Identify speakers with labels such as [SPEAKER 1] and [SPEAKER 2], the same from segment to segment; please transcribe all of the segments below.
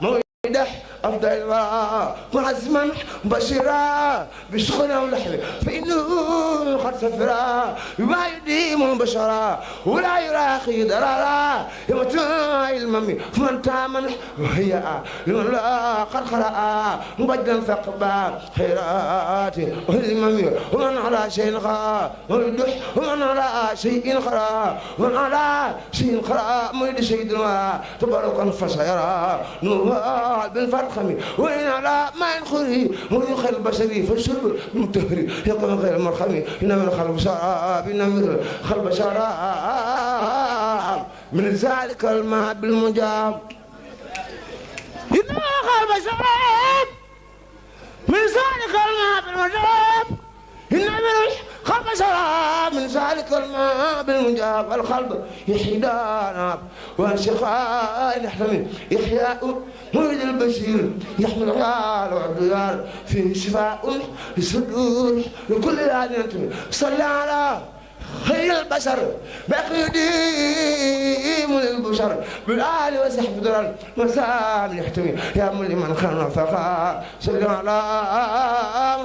[SPEAKER 1] مويدح أفضل الورى معزما بشرا بسخنة ولحم فإنه قد سفرا بما يديم البشرا ولا يراقي ضررا يمتع الممي فمن تامن وهي لمن لا قد خلق مبدلا فقبا خيرات الممي ومن على شيء خا ويدح ومن على شيء خرا ومن على شيء خرا مريد سيدنا تبارك فسيرى نور بالفرخم وإن على ما ينخري وإن خير البشري فالشرب متهري يقوم غير المرخم إنما الخلب شراب إنما الخلب شراب من ذلك الماء بالمجاب إنما الخلب شراب من ذلك الماء بالمجاب إنما الخلب شراب من ذلك الماء بالمجاب الخلب يحيدانا والشقاء نحتمل إحياء مريد البشير يحمل العيال والديار فيه شفاء للصدور لكل ذات ينتمي صلى على خير البشر باقي يديم للبشر بالآل وسحب درر مسام يحتوي يا مولي من خلقا صلى على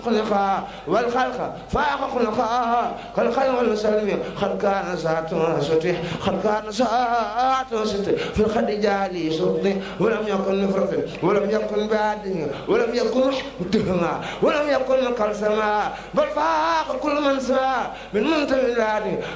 [SPEAKER 1] خلقا والخلق فاق خلقا خلقا والمسلمين خلقا ساعة ستح خلقا ساعة ستح في الخد جالي صدق ولم يكن مفرط ولم يكن بعد ولم يكن متهما ولم يكن كالسما بل فاق كل من سما من منتهى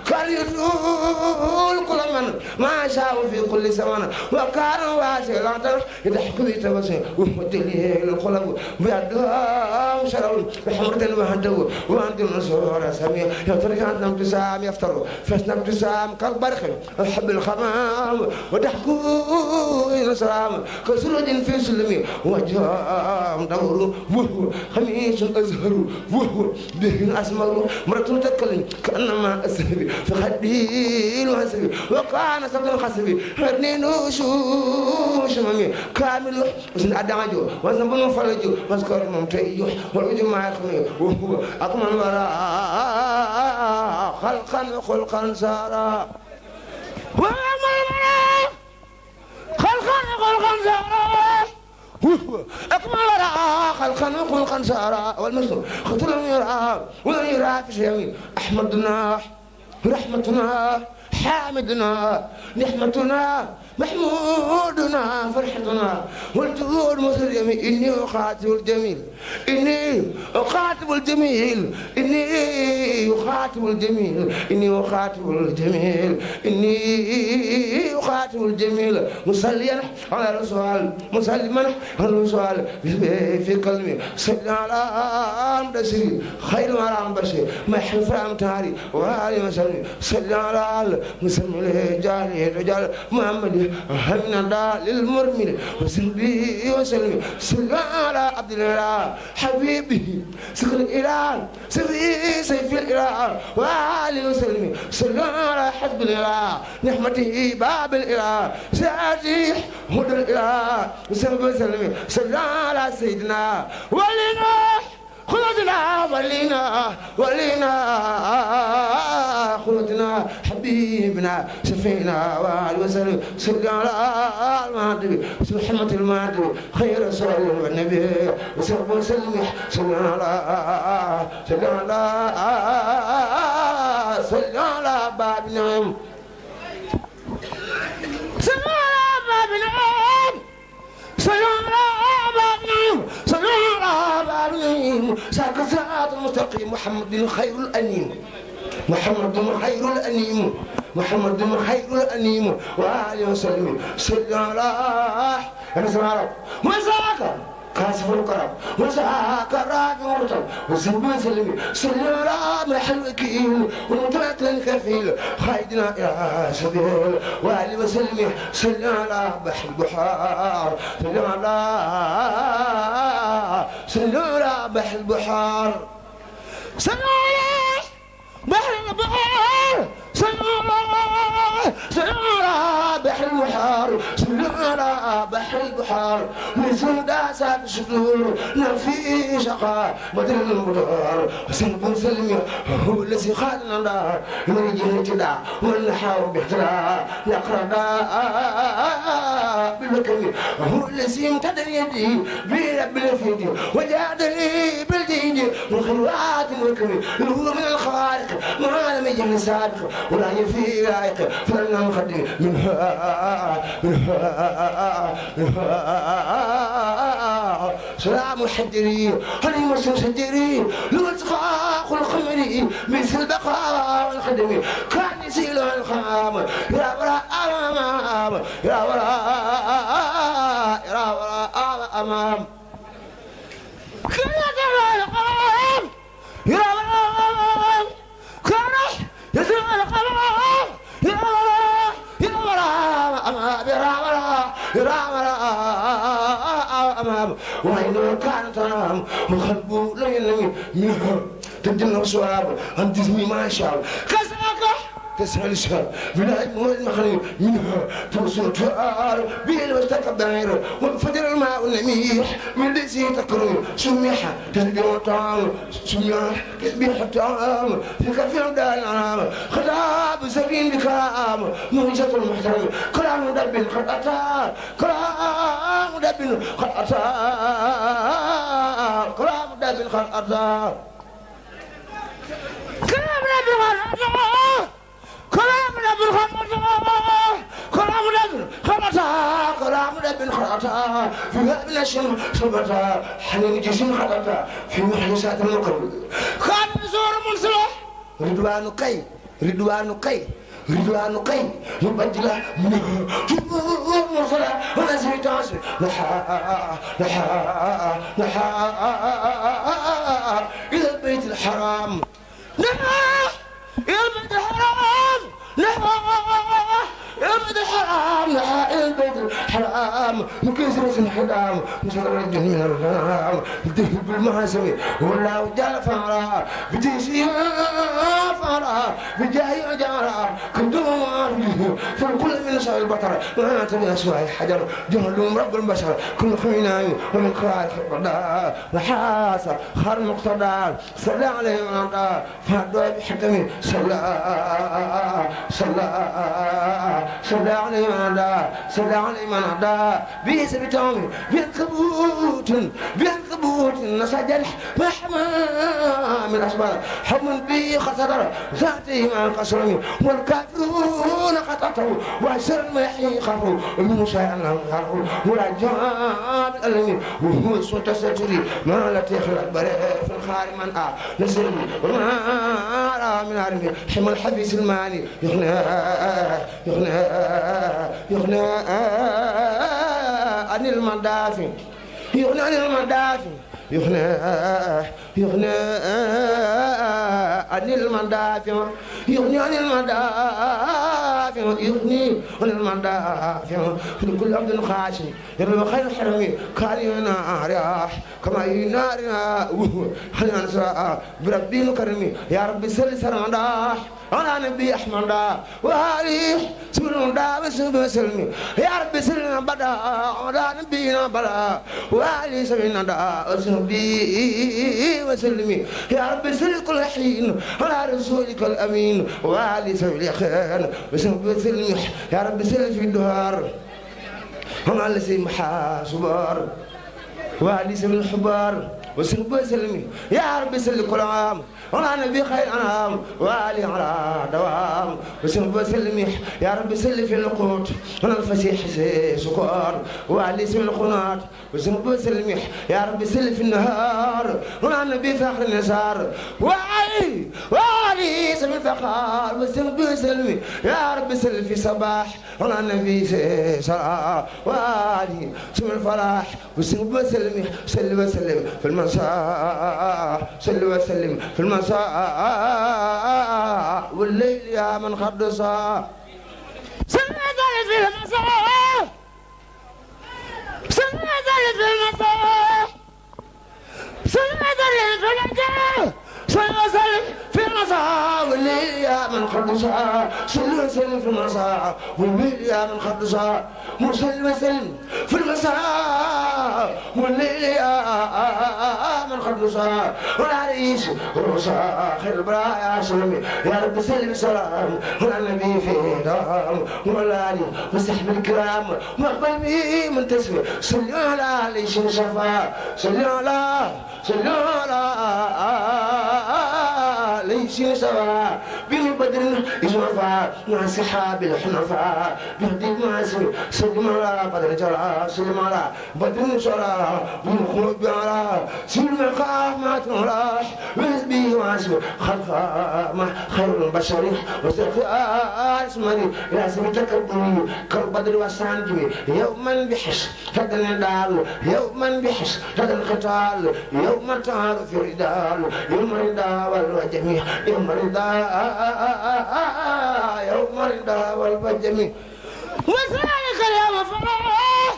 [SPEAKER 1] كان يدخل كل من ما شاء في كل زمان وكان واسعا يضحك بتبسم ومدليه القلب بيدهم شرب بحمد وهدوا وعند النصور سميع يطرق عند ابتسام يفتر فسنا ابتسام كالبرق وحب الخمام وضحكوا الى سلام كسرج في سلمي وجههم دور وهو خميس ازهر وهو به اسمر مرة تتكلم كانما اسهبي في خدين وحسبي وكان سبت الخسبي هدني نوشوش مامي كامل وسن ادماجو وسن بنو فلجو وسكر ممتيو والوجو ما يخمي وهو اكمل وراء خلقا وخلقا سارا وأكمل وراء خلقا وخلقا سارا وهو أكمل وراء خلقا وخلقا سارا والمسلم خطر يرى ولن يرى في شيء أحمدنا رحمتنا حامدنا نحمتنا محمودنا فرحتنا والجود مسلم إني أخاطب الجميل إني أخاطب الجميل إني أخاطب الجميل إني أخاطب الجميل إني أخاطب الجميل مصليا على الرسول مسلما على الرسول في قلبي صلى على مدسري خير مرام بشير ما حلف أمتاري وعلي مسلم صلى على مسلم له جاري رجال محمد همنا دا للمرمل وسلبي وسلمي صلى على عبد الله حبيبي سكر الإله سيفي سيف الإله وعلي وسلمي صلى على حزب الإله نحمته باب الإله ساتي هدى الإله وسلمي صلى على سيدنا ولنا خلدنا ولينا خلدنا حبيبنا شفينا وعلي وسلم صلى على المهدي محمد المهدي خير رسول والنبي وسلم وسلم صلى على باب نعم صلى على باب نعم صلى على باب نعم صلى على باب نعم ساق الصراط المستقيم محمد خير الأنيم محمد خير الأنيم محمد خير الأنيم وآله وسلم صلى على رسول الله مساك كاسف الكرم مساك الرافع مرتب وسلم سلمي صلى على محل وكيل ومتوكل كفيل خيدنا يا سبيل وآله وسلم صلى على بحر البحار صلى على بحر البحار صلى على بحر البحار صلى على بحر البحار صلى على بحر البحار من داسات الصدور نفي شقاء بدل المدار وسلم سلم هو الذي خالنا النار من جهة دا والنحاو باحترام يقرأ بالكريم هو الذي امتد يدي برب الفيد وجادني بالدين من خيرات وكريم هو من الخالق ما لم يجن سابق ولا يفي لائق فلنا نقدم منها سلام الحجري حليم السنسجري لو التقاق الخمري مثل البقاء والخدمي كان يسيل الخام يا وراء أمام يا وراء أمام كان يسيل الخام يا وراء كان يسيل الخام يا وراء أمام يا وراء أمام وإنه كان ترام وخلبه لا ينمي منها تدلنا صواب أن تزمي ما شاء كسرك تسهل الشهر بلا المخلوق منها توصل تفار به المستكبر وانفجر الماء النميح من ليس تكرم سميحة تسبيح الطعام سميحة تسبيح الطعام في كثير دار العام خلاب سبين بكرام موجة المحترم كلام دب قد أتى كلام دب قد أتى كلام دب قد أتى كلام دب قد أتى كلام دب خلطا في باب الأشم صبتا حنين جسم خلطا في محيسات المقر خاتم زور منصلح رضوان قي يبدل منه جمهور مرسلة ونزل تعصر نحا إلى البيت الحرام إلى البيت الحرام البيت الحرام مكسرة الحرام مشرد من الغرام الذهب بالمحاسم والله جعل فارا بتيسي فارا بجاي أجارا كدوم فالكل من سوى البطر ما تبي أسوأ حجر جهلهم رب البشر كل خيناي ومن خائف القضاء نحاسة خار مقتدار صلى عليه وسلم فهدوا بحكمه صلى عليه من أدى به سبتهم بينكبوت نسجل محمى من أسباب حم به خسر ذاته من قصرهم والكافرون خططوا وأسر ما يحيقه الموسى أنهم خرقوا ولا جاب الألمين وهو السلطة ستري ما لا تخلق بريء في الخار من نسلم وما أرى من عرفه حمى الحبيس الماني يغنى عن المدافع يغنى عن المدافع يغنى عن المدافع يغني عن المدافع يغني عن المدافع لكل عبد خاشع يرى خير حرمي كان ينار كما ينار هل ينسى بربي كرمي يا رب سل سرمداح أنا نبي أحمد وعلي سبحان الله وسلم يا رب سلم بدا أنا نبينا بدا وعلي سبحان الله وسلم يا رب سل كل حين على رسولك الأمين وعلي سبحان خير وسلم يا رب سل في الدهر أنا لسي محاسبار وعلي سبحان الحبار وسلم يا رب سل كل عام وانا نبي خير انام والي على دوام وسلم يا رب سل في القوت وانا الفسيح سكر والي اسم القنات وسلم يا رب سل في النهار وانا النبي فخر النسار والي اسم الفخار وسلم يا رب سل في صباح وانا النبي سرى والي اسم الفلاح وسلم سل وسلم في المساء سل وسلم في المساء والليل يا من قد صاح سل وسلم في المساء سل وسلم في المساء سل وسلم في المساء سل وسلم في المساء والليل يا من قد صاح سل وسلم في المساء والليل يا من قد صاح سل وسلم في المساء والليل يا من قد صار والعريس وصار خير البرايا سلمي يا رب سلم سلام على النبي في دام والآل وصحب الكرام واقبل به من تسمي صلوا على ليش شفا صلوا على ليس سواء به بدر يشرفا مع سحاب الحنفاء بهدي المعسر سلم على بدر جرى سلم على بدر شرى بالخلود على سلم قامت راح وحزبه معسر خلقا مع خير البشر واستغفار اسمري يا سمي تكبري كالبدر والسانجي يوما بحش فدن الدال يوما بحش فدن القتال يوم تعرف الرجال يوم الرداء والوجمي يوم الرداء والوجمي وذلك اليوم فرح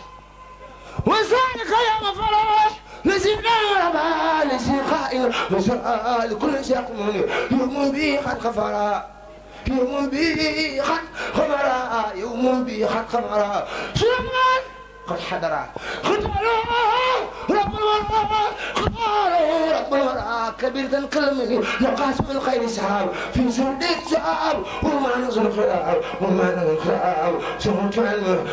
[SPEAKER 1] وذلك اليوم فرح نسينا ربا نسي خائن وسؤال كل شيء يوم بي قد خفرا يوم بي قد خفرا يوم بي قد خفرا سلمان قد حضر خطروا رب الورى خطروا رب الورى كبيرة كلمني نقاس من خير سحاب في سردك سحاب وما نزل خلاب وما نزل خلاب سمعت علم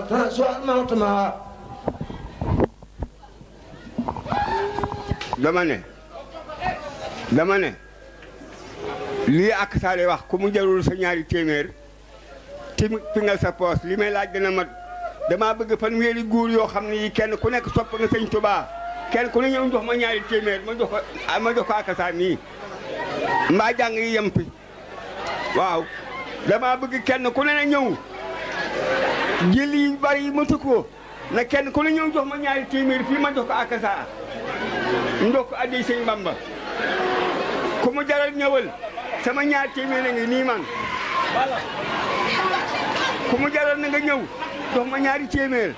[SPEAKER 1] تنزل الموت ما
[SPEAKER 2] dama ne lii ak saale wax ku mu jarul sa ñaari téeméer fi nga sa poos li may laaj dina mat dama bëgg fanweeri góor yoo xam ne yi kenn ku nekk sopp nga sëñ Tuubaa kenn ku ne ñëw jox ma ñaari téeméer ma jox ko akasa nii mbaa jàng yi yem fi waaw dama bëgg kenn ku ne na ñëw jël yi bari yi matu ko na kenn ku ne ñëw jox ma ñaari téeméer fii ma jox ko akasa ndox ko addi sëñ Bamba ku mu jaral ñëwal sama ñaari téeméer a ngi nii man ku mu jaral na nga ñëw jox ma ñaari téeméer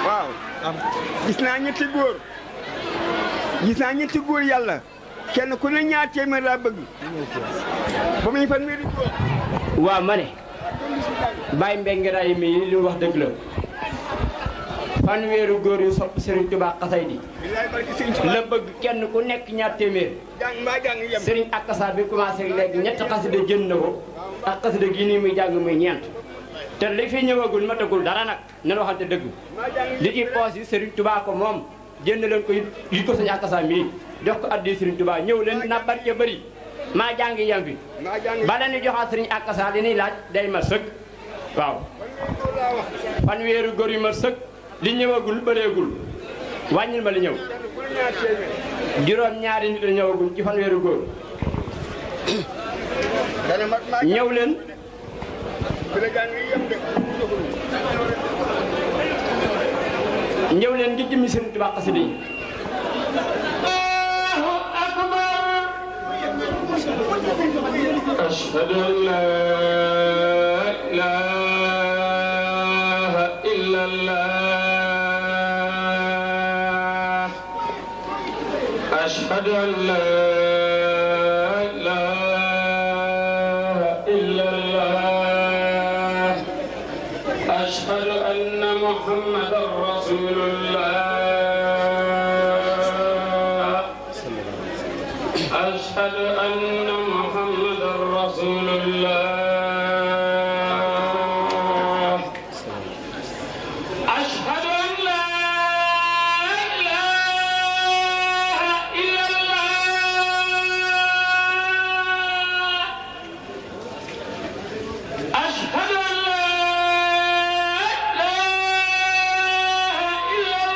[SPEAKER 2] waaw gis naa ñetti góor yàlla kenn ku ne ñaari téeméer laa bëgg ba muy fanweeri góor
[SPEAKER 3] waaw ma ne Baye Mbengue Raye mi li wax dëgg la fanweeru góor yu sopp Serigne Touba xasaydi la bëgg kenn ku nekk ñaar téeméer Serigne Akassa bi commencé léegi ñetti xasida jënd na ko ak xasida gi nii muy jàng muy ñeent te li fi ñëwagul matagul dara nag nan waxante dëgg li ci poos yi Serigne Touba ko moom jënd leen ko yi ko Serigne Akassa mii jox ko addi Serigne Touba ñëw leen na bari ya bëri maa jàngi yam fi bala ni joxaat Serigne Akassa li ñuy laaj day ma sëkk waaw fanweeru góor yu ma sëkk li ñëwagul bëreegul wàññil ma li ñëw juróom ñaari nit la ñëwagul ci fanweeru góor ñëw leen ngi jëmmi Serigne Touba xasida yi
[SPEAKER 4] ashhadu an la ilaha illa allah ashhadu an la ilaha illa allah ashhadu anna muhammadan rasulullah أشهد أن محمد رسول الله أشهد أن لا إله إلا الله أشهد أن لا إله إلا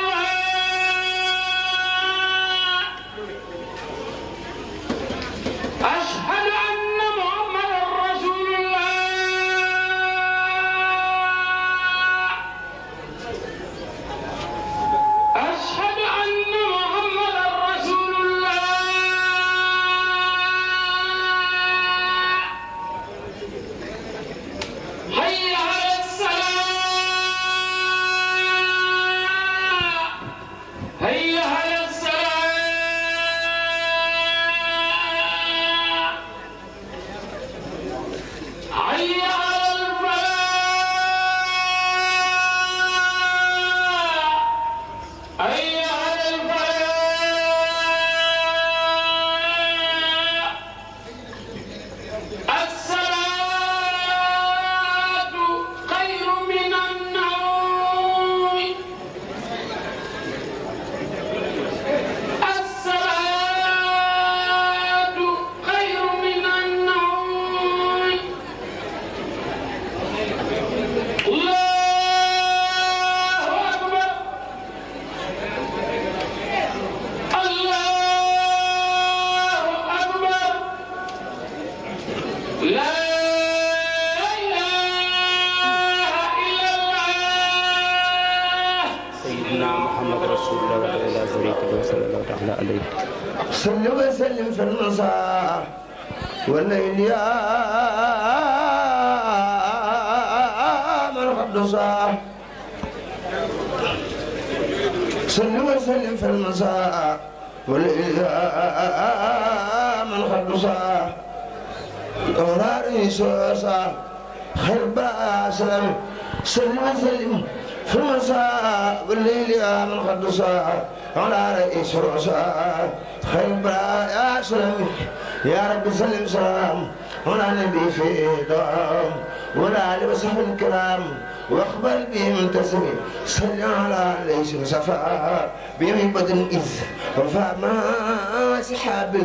[SPEAKER 1] صل وسلم في المساء والليل يا من قد صاح صل وسلم في المساء والليل يا من قد صاح أوراري سوسا خير باسلم صل وسلم في المساء والليل يا من قد صاح على رئيس رؤساء خير يا سلام يا رب سلم سلام على نبي في دوام ولا آل وصحبه الكرام واقبل بهم تسمي صل على ليس صفاء بهم بدن إذ وفاء ما سحاب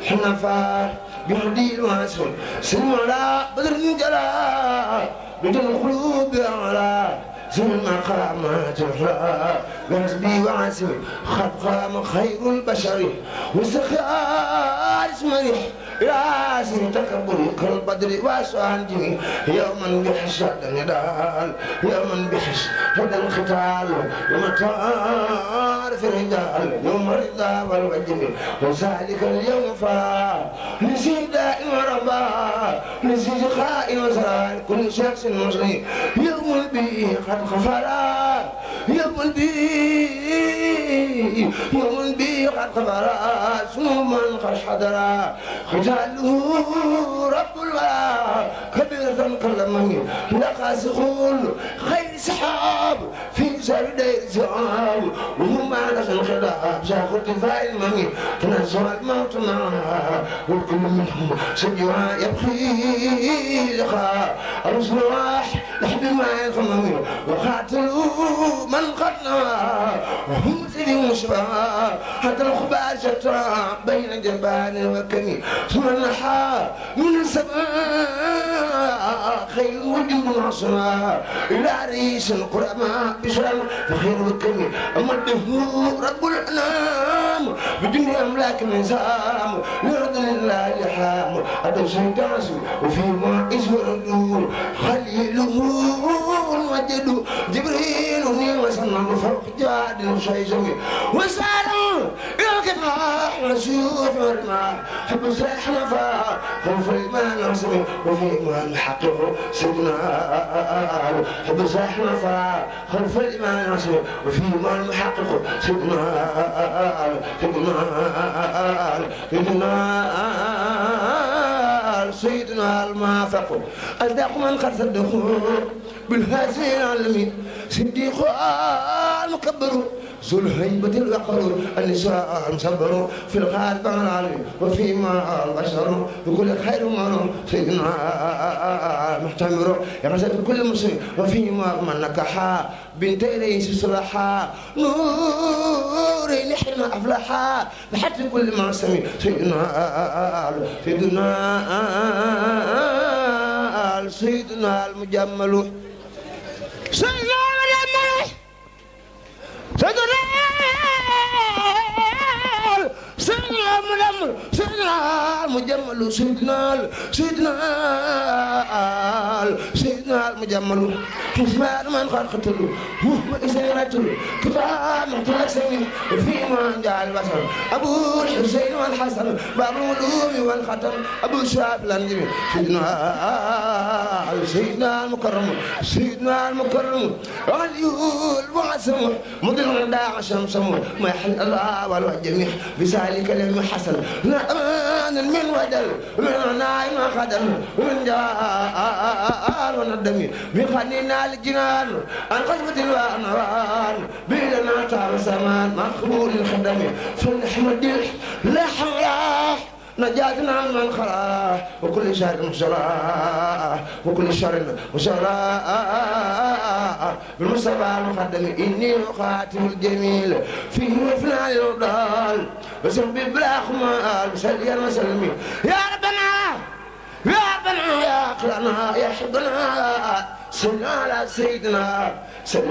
[SPEAKER 1] الحنفاء بهدي الواسف سلم على بدر الجلال بدر القلوب على زم المقامات الفراء بحسبي وعاسمي خد قام خير البشر واستخيار اسمريح راسي تكبري كالبدر واسوان جميع يوما بحشد الندال يوما بحشد الختال يوم تعرف الرجال يوم الرضا والوجه وذلك اليوم فرا نسي دائم وربا نسي خائن وسرار كل شخص مسلم يوم به قد خفرا يوم به قد خفرا سنوما قد حضرا ختاله رب الورى كبيرة كلمني لقى سخول خير سحاب في سر دير سعاب وهم على الخلاف شاخ ارتفاع المني تنزل الموت معها والكل منهم سجوا يبخي لقاء الرسل راح لحد ما يفهمني وقاتلوا من قد نوى وهم سليم مشبها حتى الخبار شتى بين جبان وكمي ثم النحى من السماء خير وجود عصنا إلى رئيس القرآن بشرا فخير وكمي أمده رب الأنام بدون أملاك نظام لرد لله لحام أدو سيداسو وفيما إسمه الدور خليله وجد جبريل وسلم فوق جاد وشيزمي وسالوا إلى الكفاح والسيوف والرماح حب سلاح نفاح خوف الإيمان نصمي وفيما نحققه سيدنا حب سلاح نفاح خوف الإيمان نصمي وفيما نحققه سيدنا سيدنا الموافق أصدق من قد صدقوا بالهازين العالمين صديق المكبر ذو الهيبة الوقر النساء المصبر في الغالب عن العالم وفيما البشر بكل خير منه سيدنا محتمر يغسل كل مسلم وفيما من نكحا بنتي ليس صلاحا نور نحن أفلحا بحتى كل معصمي سيدنا المجمل سيدنا المجمل سيدنا المجمل حسبان من قد قتلوا مهما إسيرته كفاء محتلسين وفيما جاء البشر أبو الحسين والحسن باب الولوم والختم أبو شاب الأنجمي سيدنا المكرم عليول وعسم مدن داع شمسم ما يحل الله والجميع بذلك اليوم حسن لا أمان من ودل من نايم خدم من جاء وندمي بخنينا الجنان عن قسمة الوانوان بيننا تعب سمان مقبول الخدم فلنحمد لحم راح نجاتنا من خلاه وكل شر مصلاح وكل شر مصلاح بالمصطفى المقدم إني أقاتل الجميل فيه وفنا الأبدال وسبب بلا خمال سليا وسلمي يا ربنا يا أخلانا يا حبنا صل على سيدنا صل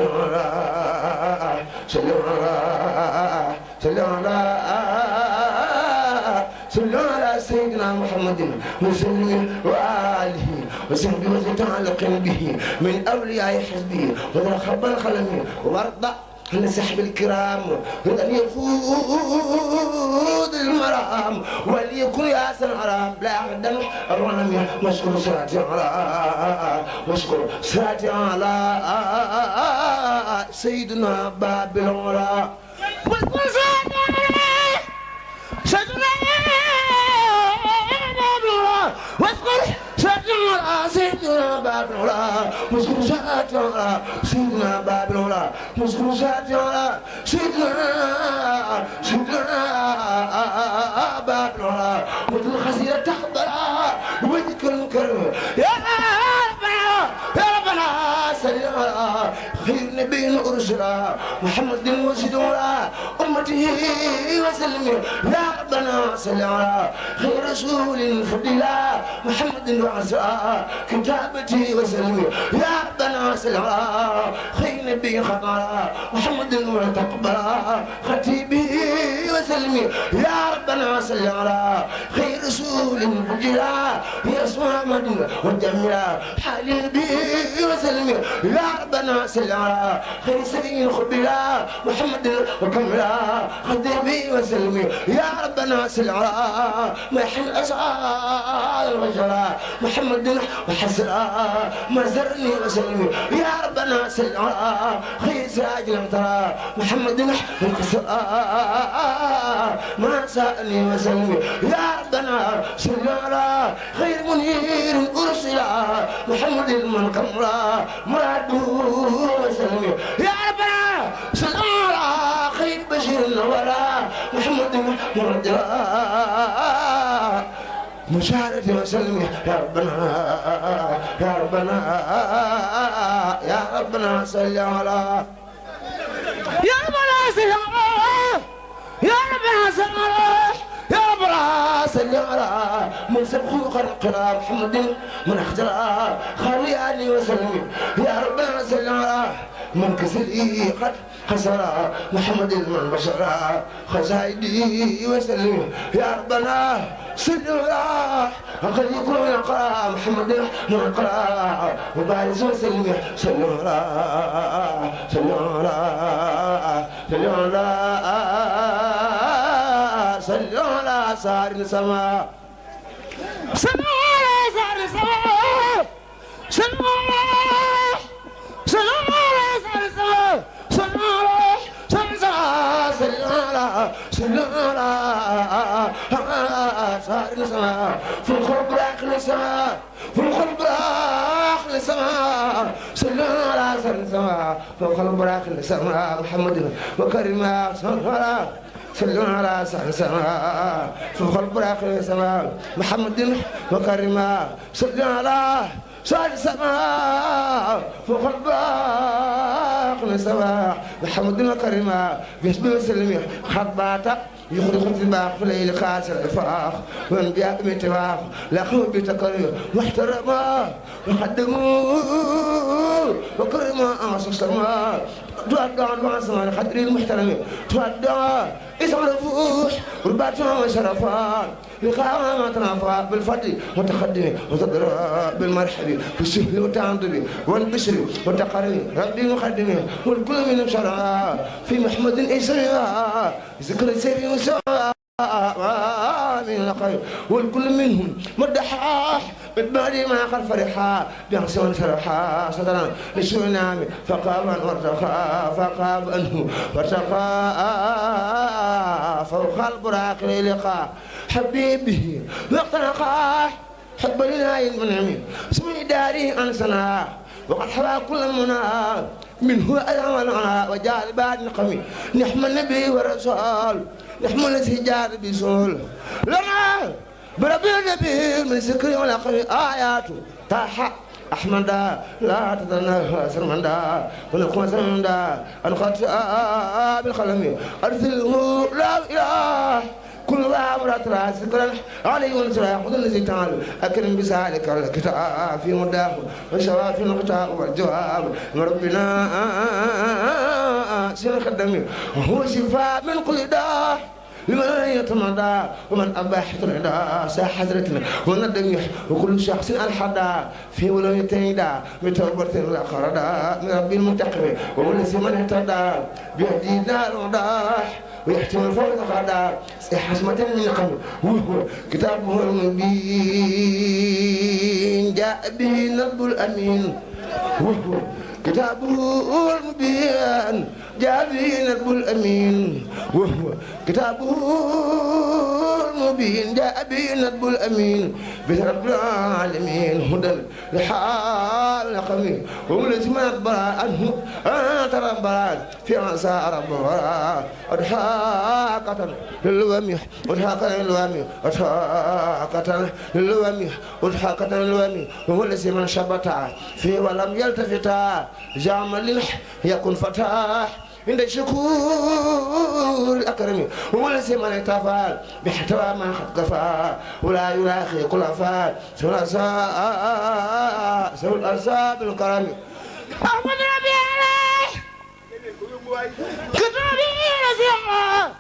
[SPEAKER 1] على سيدنا محمد وسلم وآله وصحبه وتعلق به من أولياء حزبه وذا خب الخلم وارضى أن سحب الكرام أن يفوض المرام وليكن يا سنرام لا أحدا الرحم مشكور سراتي على مشكور سراتي على سيدنا باب العلا واذكر سيدنا باب العلا واذكر سيدنا باب العلا مشكور سراتي على سيدنا باب العلا مشكور سراتي على سيدنا باب العلا مثل خسيرة تخبرها وذكر المكرم يا ربنا صل على خير نبي أرسلا محمد وسيدنا أمته وسلم يا ربنا صل على خير رسول فضلا محمد وعسى كتابتي وسلم يا ربنا صل على خير نبي خطرا محمد وتقبلا خطيبه وسلم يا ربنا صل على خير رسول فضلا يسوع محمد وجميلا حبيبي وسلم يا ربنا صل على خير سبيل خبلا محمد وكملا خطيبي وسلم يا ربنا صل على محمد أسعى البشرى محمد وحسرى مزرني وسلم يا ربنا صل على خير ساج الامطار محمد وكسرى ما سألني وسلم يا ربنا صل على خير منير أرسلا محمد المنكمرا مراده وسلم يا ربنا صل على خير بشير الورى محمد مرجلا مشارة وسلم يا ربنا يا ربنا يا ربنا صل على يا ربنا صل على يا ربنا صل على يا ربنا صل على من سبخ خلقنا محمد من اخترع خلياني وسلم يا ربنا صل على من كسري قد خسر محمد من بشر خزايدي وسلم يا ربنا صل على قد يكون يقرا محمد من قرا وبارز وسلم صل على صل على صل على صل على سار السماء صل على سار السماء صل على صل على سار السماء صل على صل على صل على سار السماء في الخلق راخل السماء في الخلق راخل السماء صل على سار السماء في الخلق راخل السماء محمد وكريم صل على صلوا على سماء فوق البراق السماء محمد وكريما صلوا على سماء فوق البراق السماء محمد وكريما باسم وسلم خباتا يخرج الباق في الليل خاسر الفاخ وانبياء بتواخ لا خوف بتقرير واحترما وقدموا وكرما امس السماء تودع الواسع الخدر المحترم تودع اسم الفوح والباتنا وشرفان لقاء ما تنافى بالفضل وتقدم وتضرب بالمرحب بالسهل والتعندل والبشر والتقريب ربي مقدم والكل من شرع في محمد اسرع ذكر السيف وسعى من الخير والكل منهم مدحاح بالبعد ما قد فرحا بحسن فرحا صدرا لسوء نعم فقابا وارتقى فقاب انه وارتقى فوق البراق للقاء حبيبه واقتنقاه حب لله المنعم اسمي داري انسنا وقد حوى كل منى منه أدعى والعنا وجعل بعد نقمي نحمل النبي والرسول نحمل السجاد بسول لنا بربي النبي من سكري والعقل آياته طه أحمد لا تدنا سرمدا ونقوم سرمدا أنقطع بالقلم أرسله لا إله كل أمرات راس كرن عليه ونسرا خذ الذي تعال أكرم بسالك الكتاب في مداه وشوا في النقطة والجواب ربنا سير خدمي هو شفاء من كل داء لمن يتمدى ومن أباح تردى ساحزرتنا وندم وكل شخص الحدا في ولو يتيدا بتوبة لا خردا من رب المنتقم ومن من اهتدى بيهدي دار وضاح ويحتمل فوق الغدا حسمة من قبل وهو كتابه المبين جاء به نبض الأمين وهو كتابه المبين جاء به نبض الأمين وهو كتابه المبين جاء به نبض الأمين برب العالمين هدى لحال قمين ومن البراء عنه ترى البراء في عصا رب الوراء أضحاكة للوامي أضحاكة للوامي أضحاكة للوامي أضحاكة للوامي وهو الذي من شبتا فيه ولم يلتفتا جامل يكون فتاح عند الشكور الأكرم هو الذي من احتفل باحتوى ما قد كفى ولا يلاقي كل فات سوى الأصاب الكرم أحمد ربي عليه كتابي نسيحة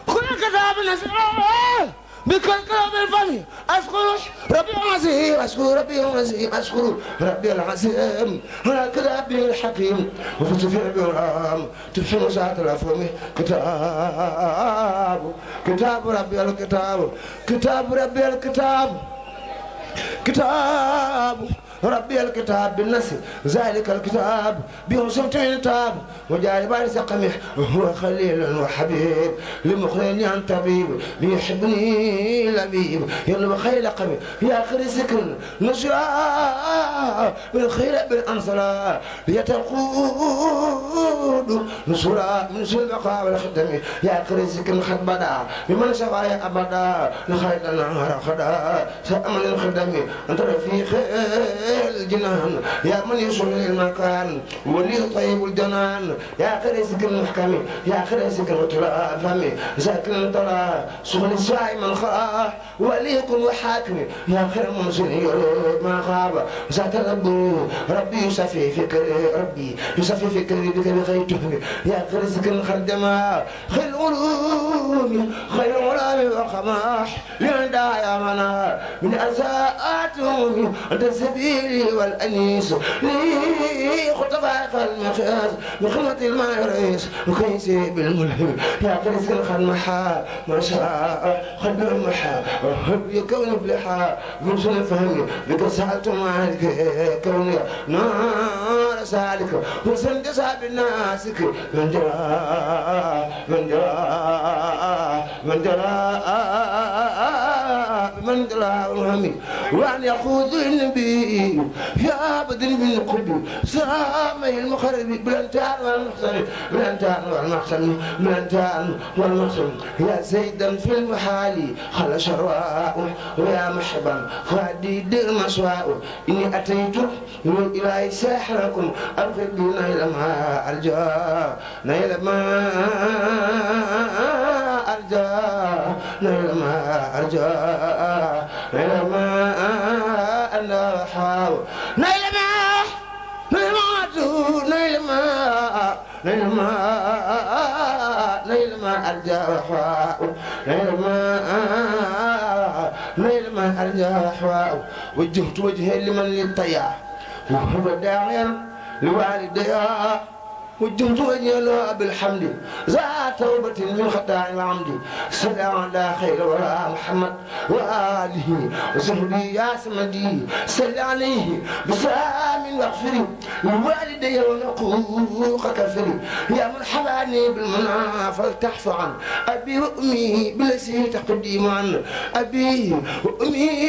[SPEAKER 1] كل كتاب نسيحة بكركب الفم أشكر ربي العظيم أشكر ربي العظيم أشكر ربي العظيم هكذا ربي الحكيم وفزت في ربي الرحيم تفهم ساعة الأفهم كتاب ربي الكتاب كتاب ربي الكتاب كتاب ربي الكتاب بالنص ذلك الكتاب بحسن تاب وجاربان سقمه وهو خليل وحبيب لمخرج عن طبيب بيحبني لبيب يلو خيل قمي يا خير سكن نشرا بالخير بالانصرا ليتقود نصرا من سوء البقاء والخدم يا خير سكن خد بدا بمن شفايا ابدا لخير النهار خدا سامن الخدم انت رفيق الجنان يا من يشغل المكان ولي طيب الجنان يا خريسك المحكم يا خريسك المطلع فمي ساكن ترى شغل الشاي من خاف وليكن وحاكم يا خير منزل يريد ما خاب ذات ربي يصفي فكري ربي يصفي فكري بك بغيته يا خريسك الخدمة خير العلوم خير العلوم وخماح يندى يا منا من أساءاتهم أنت سبيلي والأنيس لي خطفاء المخاز بخدمة المعريس وكيسي بالملهم يا قريس الخدمحا ما شاء خدم محا وحب يكون بلحا من سنة فهمي بك سألت معك كوني نار سالك وسن جساب الناسك من جرى من جرى من جرى من جرى الهمي وأن يخوض النبي يا بدر من قلبي سامي المخرب بلانتان والمحسن بلانتان والمحسن بلانتان والمحسن يا زيدا في المحالي خل شرواء ويا محبا فادي المسواء إني أتيت من إلهي ساحركم أبغض نيل ما أرجى نيل ما أرجى نيل ما أرجى نيل ما أنا حاو نيل ما نيل ما نيل ما نيل ما أرجى حاو نيل ما أرجى حاو وجهت وجهي لمن للطيا وهو داعيا لوالديا وجهت وجهي له بالحمد ذات توبة من خطاء وعمد سلام على خير وراء محمد وآله وصحبه يا سمدي سل عليه بسلام واغفري لوالدي ونقوق كفري يا من حباني بالمنى فلتحف عن أبي وأمي بالذي تقديم عن أبي وأمي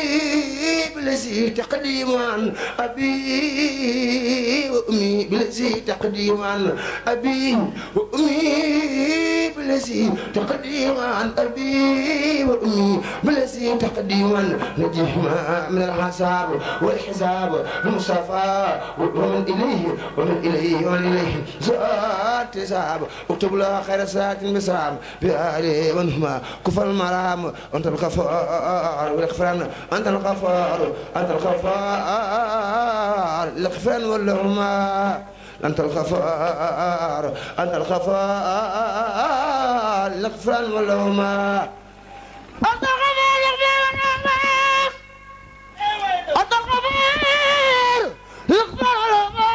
[SPEAKER 1] بالذي تقديم عن أبي وأمي بالذي تقديم عن أبي وأمي بالذي تقديم عن أبي وأمي بالذي تقديم عن نجيهما من الحساب والحساب المصطفى ومن إليه زاد حساب اكتب لها خير ساعة بسام بآله ونهما كفر المرام أنت الغفار والغفران أنت الغفار أنت الغفار الغفران واللهما أنت الغفار أنت الغفار اغفر ولهما أنت الغفور يغفر ولهما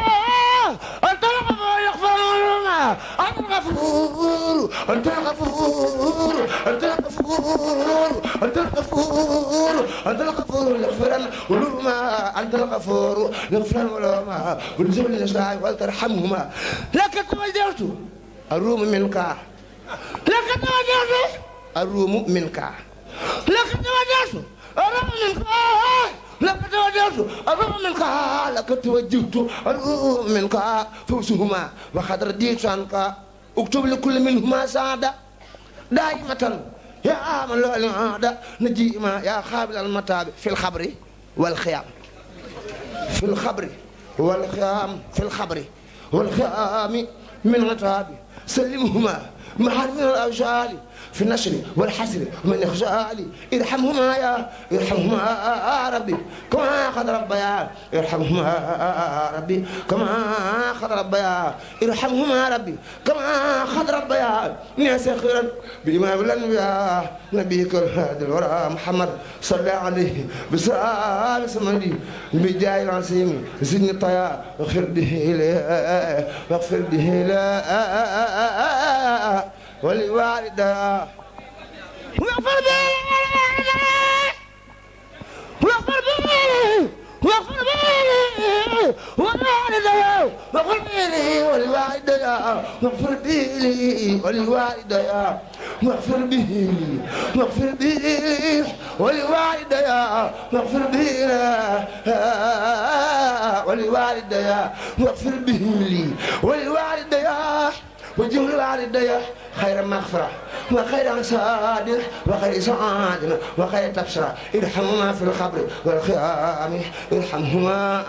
[SPEAKER 1] أنت الغفور يغفر ولهما أنت الغفور أنت الغفور أنت الغفور أنت الغفور أنت الغفور يغفر ولهما أنت الغفور يغفر ولهما ونزل النساء ولترحمهما لك توجهت الروم منك لك توجهت الروم منك لك توجهت الروم منك لك توجهت الروم منك لك توجهت الروم منك فوزهما وقد رديت عنك اكتب لكل منهما سعادة دائمة يا من له العادة نجيما يا خابل المتاب في الخبر والخيام في الخبر والخيام في الخبر والخيام من غتاب سلمهما محل من الأوجال في النشر والحسر من إخجالي ارحمهما يا ربي كما أخذ ربيا ارحمهما ربي كما أخذ ربيا ارحمهما ربي كما أخذ ربيا ناس خيرا بإمام الأنبياء نبيك الهادي الورى محمد صلى عليه بسلام سمدي بجاه العظيم زدني الطيا واغفر به لا واغفر به لا ولوالدها واغفر به واغفر به واغفر به ولوالدها واغفر به ولوالدها واغفر به ولوالدها واغفر به واغفر به ولوالدها واغفر به ولوالدها واغفر به ولوالدها وجمل والديه خير مغفرة وخير سعادة وخير سعادة وخير تبصرة ارحمهما في الخبر والخيام ارحمهما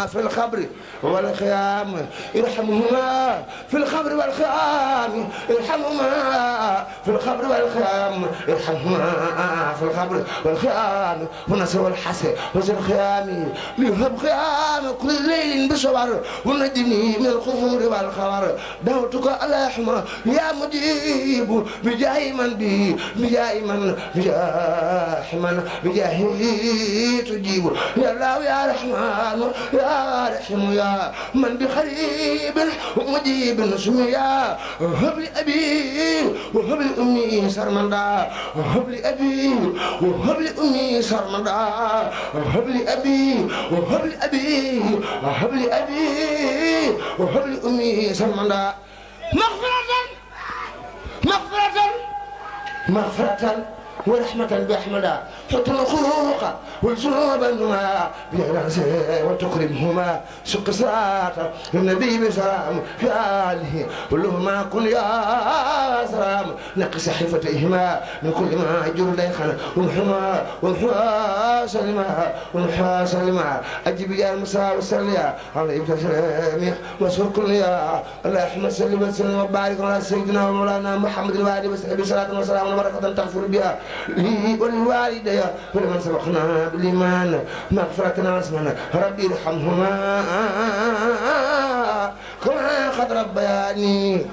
[SPEAKER 1] في الخبر والخيام ارحمهما في الخبر والخيام ارحمهما في الخبر والخيام ارحمهما في الخبر والخيام ونصر والحسن وزر الخيام ليهب خيام كل ليل بصبر ونجني من الخفور والخبر دعوتك اللهم يا مجيب بجاه من بي بجاه من تجيب يا الله يا رحمن يا رحيم يا من بخريب مجيب سميا هب لي ابي وهب لي امي سرمدا وهب لي ابي وهب لي امي سرمدا وهب لي ابي وهب لي ابي وهب لي ابي وهب لي امي سرمدا مغفرة ورحمة بأحمدا حط الخلوق والذنوب انما بيرسل وتكرمهما سق صراط النبي بسلام في آله كلهما كن يا سلام نقي صحيفتيهما من كل ما يجر ليخنا ومحوا سلما أجب يا موسى وسلم على إبراهيم وسر كل يا اللهم صل وسلم وبارك على سيدنا ومولانا محمد الوالي وصحبه صلاة وسلام وبركة تغفر بها لي ولوالدي ولمن سبقنا بالإيمان مغفرة عظيمة ربي ارحمهما كما قد ربياني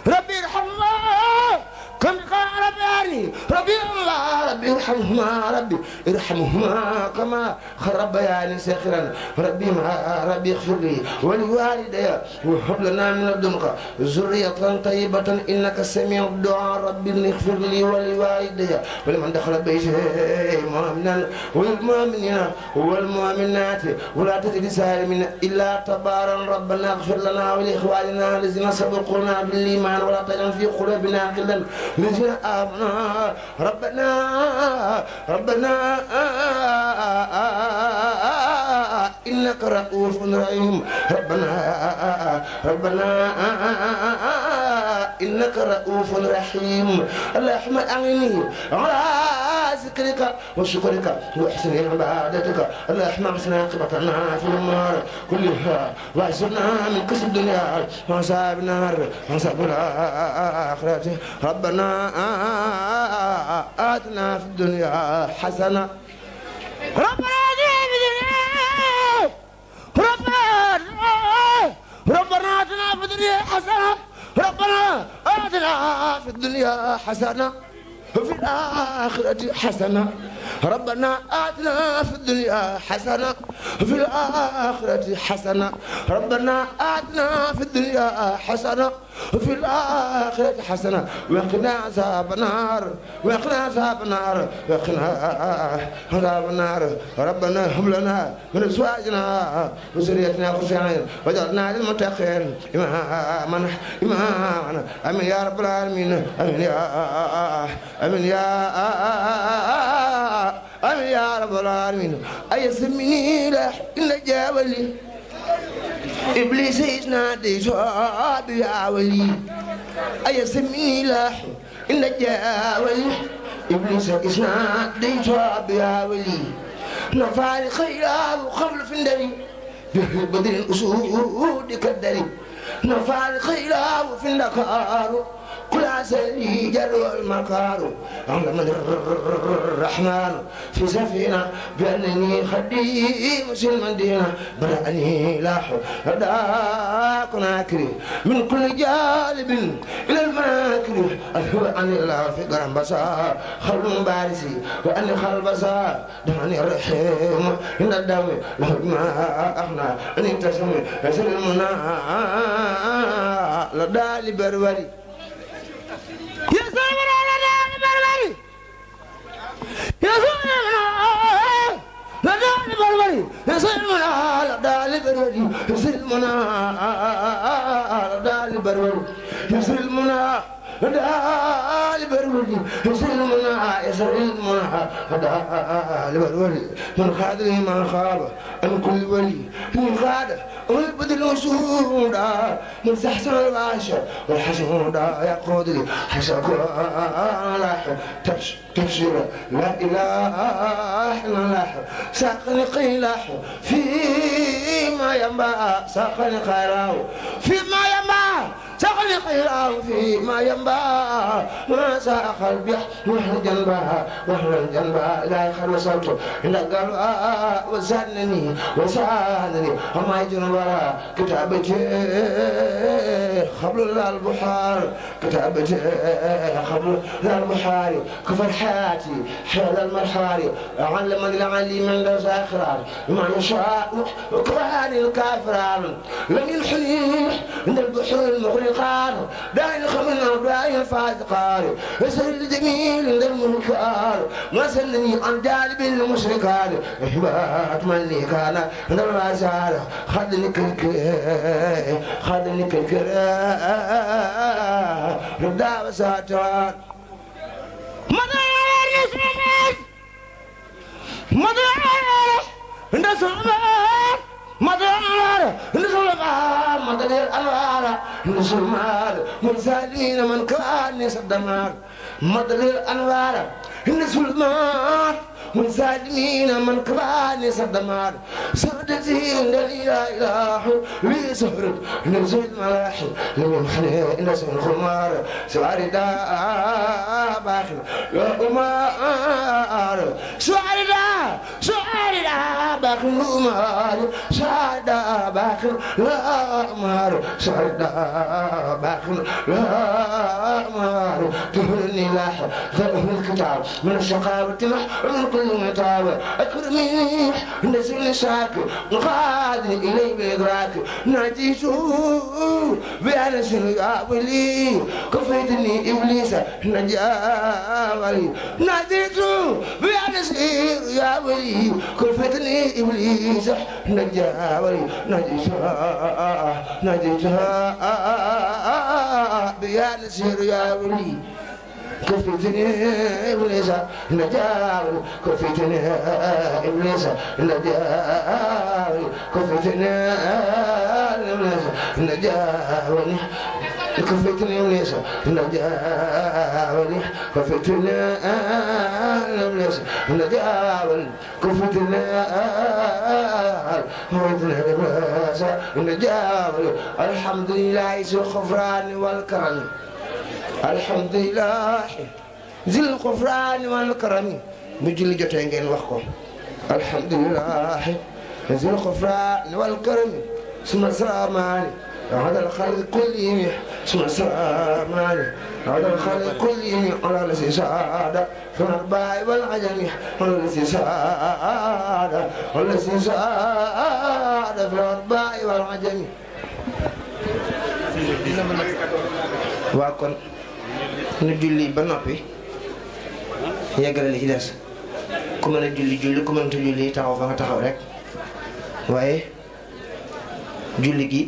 [SPEAKER 1] ربي ارحمهما كم قال ربياني ربي الله ربي ارحمهما كما ربياني ساخرا ربي اغفر لي ولوالدي وهب لنا من لدنك ذرية طيبة انك سميع الدعاء ربي اغفر لي ولوالدي ولمن دخل بيته مؤمنا والمؤمنين والمؤمنات ولا تجد سالمين الا تبارا ربنا اغفر لنا ولاخواننا الذين سبقونا بالايمان ولا تجعل في قلوبنا غلا للذين آمنوا ربنا إنك رؤوف رحيم ربنا إنك رؤوف رحيم اللهم أعني على ذكرك وشكرك وحسن عبادتك اللهم احسن عاقبتنا في الأمور كلها واعصمنا من كسب الدنيا وعذاب النار وعذاب الآخرة ربنا آتنا في الدنيا حسنة ربنا الدنيا حسنة ربنا آتنا في الدنيا حسنة وفي الآخرة حسنة ربنا آتنا في الدنيا حسنة وفي الآخرة حسنة ربنا آتنا في الدنيا حسنة وفي الآخرة حسنة وقنا عذاب النار وقنا عذاب النار وقنا عذاب النار ربنا هب لنا من أزواجنا وذريتنا قرة أعين واجعلنا للمتقين إماما آمين يا رب العالمين آمين يا رب العالمين أي سميني له إن جاولي إبليس ينادي شعب يا ولي أي سميني له إن جاولي إبليس ينادي شعب يا ولي نفعل خيرا وقبل في الدري بدر الأسود كالدري نفعل خيرا وفي النكار كل عسلي جروا المكار علم الرحمن في سفينة بأنني خديم سلم دينا برأني لاح هداك ناكري من كل جالب إلى المناكر أذهب عن الله في قرن بصار خلب بارسي وأني خلب بصار دعني الرحيم إن الدم لهد ما أخنا أني تسمي يسر المنى لدالي بروري من خاد لي من خاب أن كل ولي من خاد والبدل وسودا من سحسن الباشا والحسودا يقود لي حسب لاح تبشر لا إله إلا الله ساقني قيلاح فيما ينبع ساقني خيراه فيما ينبع ساقني خيراه فيما ينبع ما ساق البيح وحل جنبها وحل جنبها لا يخل صوته إلا قال وسانني وما يجن وراء كتابتي خبل البحار كتابتي خبل البحار كفر حياتي حيال المرحاري علم العلي من ذا ساخران ما يشاء وكفاني الكافران لم ينحني من البحر المغرقان داعي الخمر وداعي الفاسقان يسر الجميل عند المنكر ما سلني عن جانب المشركان إحبات مني كان من الرسالة خدني كالكرا ربدا وساتران مرسالين من كان يصدمار مدل الأنوار النسلمان والظالمين من كان يصدمار سعدتي لا إله لي سهرت نزل ملاحي لمن حنين نسل الخمار سعردا باخر يا أمار سعردا باخر أمار سعردا باخر لا أمار سعردا باخر لا أمار تهرني لاح ذبه الكتاب من الشقاوة من كل متاب أكرمي نزل شاكر نقادني إلي بإدراك ناجيته بأنس يا ولي كفيتني إبليس نجاولي ناجيته بأنس يا ولي كفيتني إبليس نجاولي ناجيتها بأنس يا ولي كفتني إبليس نجاولي كفتني إبليس نجاولي كفتني إبليس نجاولي كفتني إبليس نجاولي كفتني إبليس نجاولي كفتني إبليس نجاولي الحمد لله ذو الغفران والكرم الحمد لله ذي الغفران والكرم بجل جوتي ngeen wax ko الحمد لله ذي الغفران والكرم ثم السلام هذا الخلق كلهم ثم السلام عليه هذا الخلق كلهم على الذي سعادة في الأرباع والعجم على الذي سعادة والذي سعادة في الأرباع والعجم waa kon nu julli ba noppi yeggale li ci des ku mën a julli julli ku mënta julli taxaw fa nga taxaw rek waaye julli gi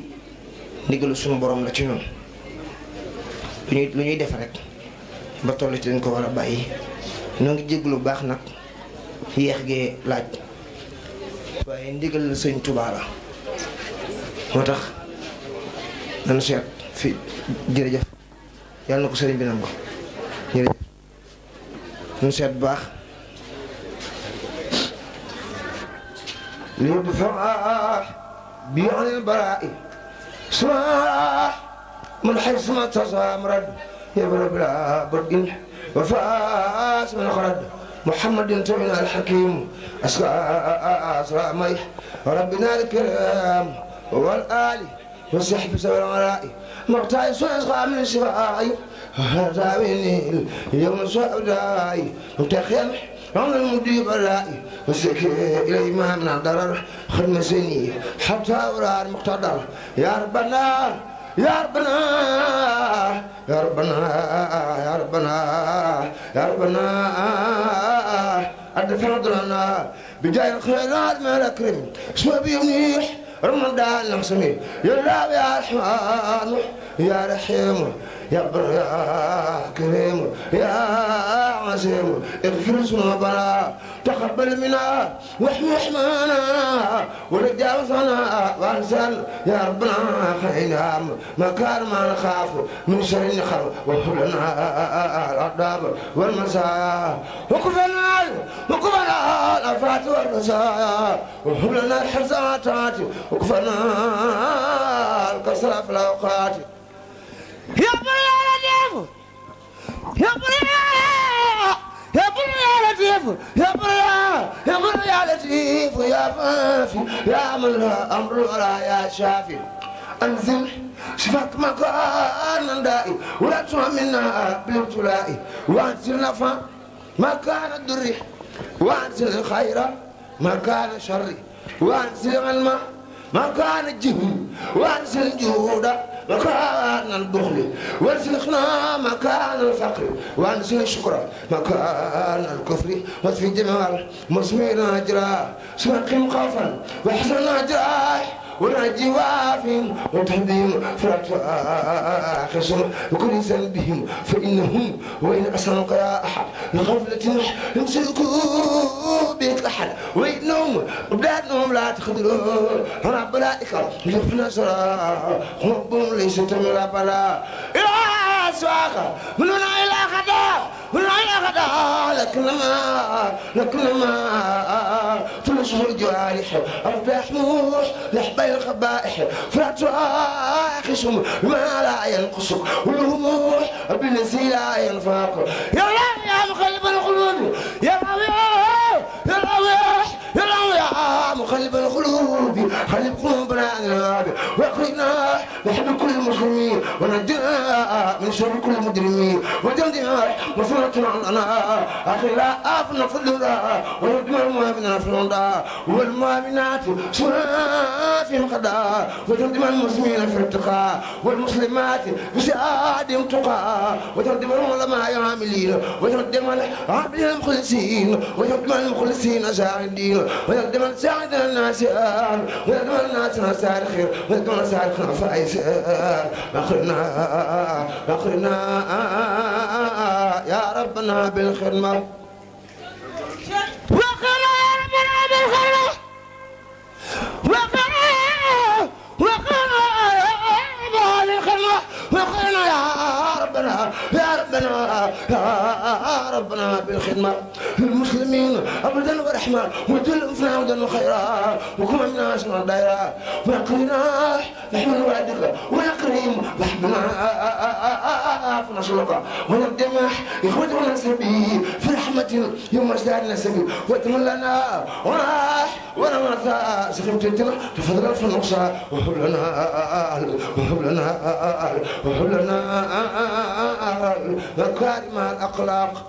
[SPEAKER 1] ndigalu sunu borom la ci ñun lu ñuy def rek ba toll ci dañ ko war a bàyyi noo ngi jéglu baax nag yéex gee laaj waaye ndigal la sëñ Tuubaa la moo tax dañu seet fi jërëjëf yàlla na ko sëriñ bi nangu jërëjëf ñu seet bu baax li dfa bi anil baraa'i suma man haysu ma tasamrad yabra bila badin wa faas min kharad محمد تبنا الحكيم أسرى مي ربنا الكريم والآل والصحب سوى العراء مقطع سوى من الشفاء هذا مني اليوم سوداء متخيم عمر المديب الرائي والسكي إلى إمام من الضرر خدمة سني حتى أورار مقتدر يا ربنا يا ربنا يا ربنا يا ربنا يا ربنا أدفع لنا بجاي الخيرات ما الأكرم اسمه بيمنيح رمضان نحسمي يا الله يا رحمن يا رحيم يا بر يا كريم يا عظيم اغفر ذنوبنا تقبل منا واحمي حمانا ورجعنا وانزل يا ربنا خينا مكان ما نخاف من شر النخل وهب لنا الأعداب والمسايا وكفنا الآفات والرزايا وهب لنا الحزاتات وكفنا الكسرى في الأوقات يا بريا لطيف يا بريا يا بريا لطيف يا بريا يا بريا لطيف يا فافي يا من لا أمر ولا يا شافي أنزل شفاك مكان دائي ولا تؤمنا بالابتلاء وأنزل نفع مكان الدر وأنزل الخير مكان الشر وأنزل الماء مكان الجهل وأنزل الجهود مكان البخل وارزقنا مكان الفقر وانزل الشكر مكان الكفر واطفي جمال مسمينا اجرا سمقم خوفا واحسن اجرا ونجي واف وتهديم فاخسر وكل ذنبهم فانهم وان اسرك يا احد لغفله يمسكوا بك احد وانهم بلادهم لا تخذلوا رب الملائكه يغفر سرا ربهم ليس تمر بلا يا سواك من هنا الى غدا من هنا الى غدا لكنما تلصق الجوارح افتح موح لحبي الخبائح فلا تؤاخذهم ما لا ينقصك والهموح بالذي لا ينفاق يا الله يا مقلب القلوب يا الله يا الله يا الله يا مقلب القلوب قلب قلوبنا عن الباب واخرجنا نحب كل المسلمين ونجنا من شر كل المجرمين وجلدنا مصورة عنا اخي لا افنا فضلنا ويدمر المؤمنين فلوندا والمؤمنات في القضاء وتردم المسلمين في التقاء والمسلمات بسعادهم تقى وتردم العلماء العاملين وتردم العاملين المخلصين وتردم المخلصين ساعدين وتردم الساعد الناسيان وتردم الناس نسار خير وتردم نسار خير فايسان اخرنا يا ربنا بالخدمه وقنا يا ربنا بالخدمه وقنا يا ربنا يا ربنا بالخدمة للمسلمين أبدا ورحمة وجل فنعودا وخيرا وكما من أسمى الدائرة ويقرنا نحن وعدك ويقريم وحبنا فنصلك ونقدمح إخوتنا سبيل في رحمة يوم ازدادنا سبيل وتملنا ونمرثا سخمتنا تفضل في النقصة وهب لنا مكارم الأخلاق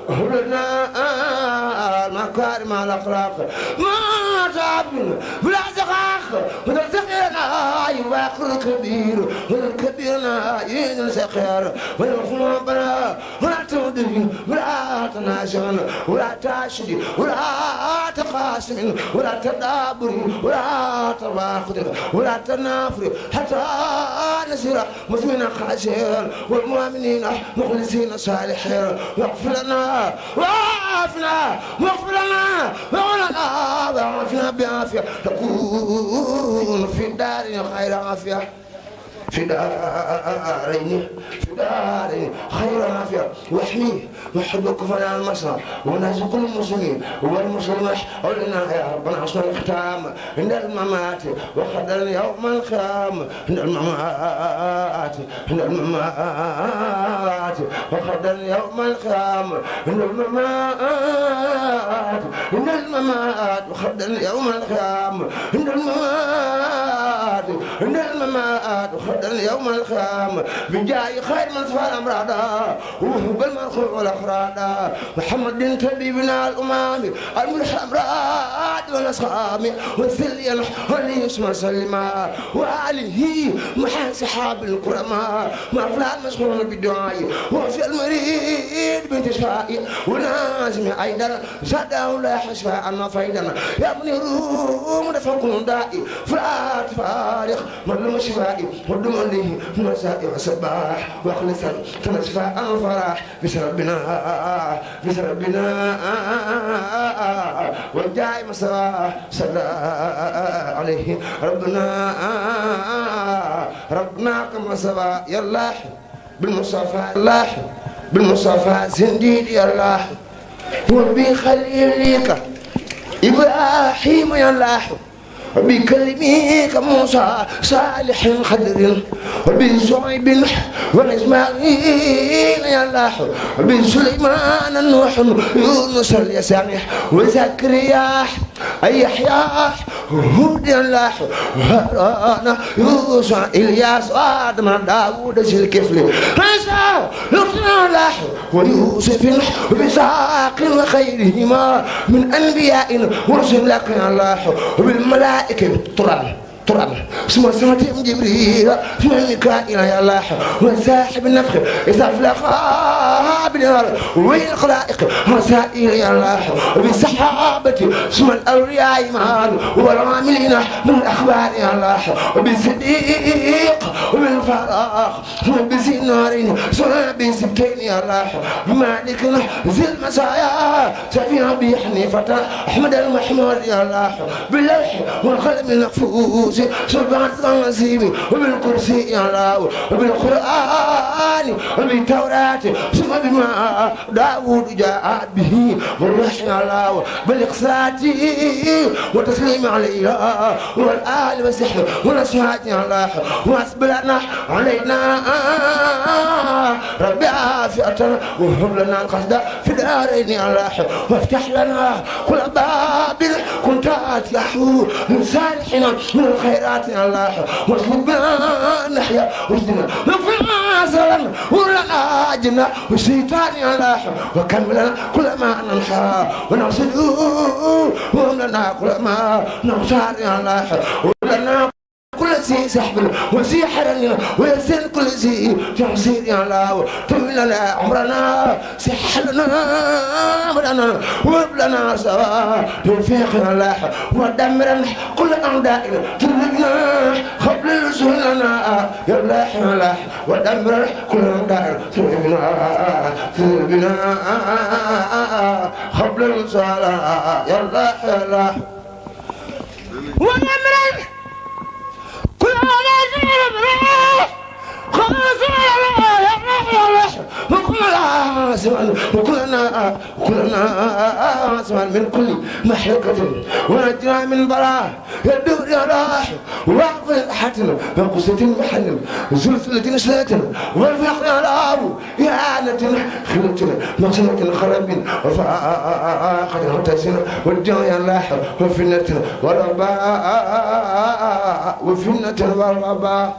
[SPEAKER 1] وهب لنا مكارم الأخلاق ما تعبنا بلا زغاخ ونرتقينا يباقر الكبير ونركبينا ينسى خير ونرخنا بنا ولا تودي ولا تناشغن ولا تاشدي ولا تقاسم ولا تدابر ولا تباخد ولا تنافر حتى نسير مسلمين خاشعين والمؤمنين مخلصين صالحين واغفر لنا واغفر لنا وعافنا بعافية تكون في الدار خير عافية في دارين خير عافية واحميه وحبك فلا المسرى ونرزق المسلمين والمسلمات أولنا يا ربنا حسن الختام عند الممات وخذل يوم القيامة عند الممات وخذل يوم القيامة عند الممات وخذل يوم القيامة عند الممات يوم القيامة بجاي خير من صفى الأمراض وهو المرخوع والأخراض محمد طبيبنا الأمام المرح الأمراض والأسقام والثليل واللي يسمى سلما وآله محا صحاب الكرماء ما فلان مسخون بالدعاء وفي المريض بنت شفاء ولازم أيضا زاده لا حشفاء عنا فايدنا يا ابن الروم دفعكم دائي فلا تفارق مظلوم شفائي ودم لي مساء وصباح واخلصا تنصفى الفرح بسربنا والجاي مساء صلى عليه ربنا كما سبا يا الله بالمصطفى سنديد يا الله وبخليلك إبراهيم يا الله وبكلميك موسى صالح خضر وبشعيب وإسماعيل يا الله وبسليمان نوح يونس اليسامح وزكريا يحيى هود يا الله وهارون يوسف إلياس وآدم داوود ذي الكفل عيسى لطفنا الله ويوسف وإسحاق وخيرهما من أنبياء ورسل لك يا الله وبالملائكة طران اسمه سمتهم جبريل اسمه ميكائيل يا الله وساحب النفخ إذا أفلقا بالنار والخلائق مسائل يا الله وبالسحابة اسمه الأولياء إيمان والعاملين من الأخبار يا الله وبالصديق وبالفراغ وبذي النارين اسمه بسبتين يا الله بمالكنا ذي المسايا سفينا أبي حنيفة أحمد المحمود يا الله باللوح والقلم المحفوظ سبحان العظيم وبالكرسي يا الله وبالقرآن وبالتوراة ثم بما داود جاء به والوحي يا الله بالإقساط وتسليم عليه والآل والسحر والأصحاب يا الله وأصبرنا علينا ربي عافية وهب لنا القصد في دارين يا الله وافتح لنا كل باب كنت أتيحه من صالحنا من الخيرات يا الله واصلبنا نحيا واهدنا نغفر سلام ولنا أجنا والشيطان يا الله وكملنا كل ما ننحى ونغسل وملنا كل ما نغتار يا الله ولنا كل شيء سحب وسيحر ويسر كل شيء تحصير يا الله طول لنا عمرنا سحر لنا عمرنا وابلنا سوا توفيق يا الله ودمرنا كل أعدائنا تلقنا قبل الرسول لنا يا الله يا الله ودمرنا كل أعدائنا تلقنا قبل الرسول يا الله يا الله ودمرنا كل ما نزل بروح خلاص يا الله وكلنا سمعا وكلنا سمعا من كل محرقة ونجنا من بلاء يدور يا راح واقف حتنا من قصة محن زلزلة شلاتنا والفقر يا راب إعانة خلتنا مقصنة خراب وفاقد هتسنا والجو يا لاح وفنة والرباء وفنة والرباء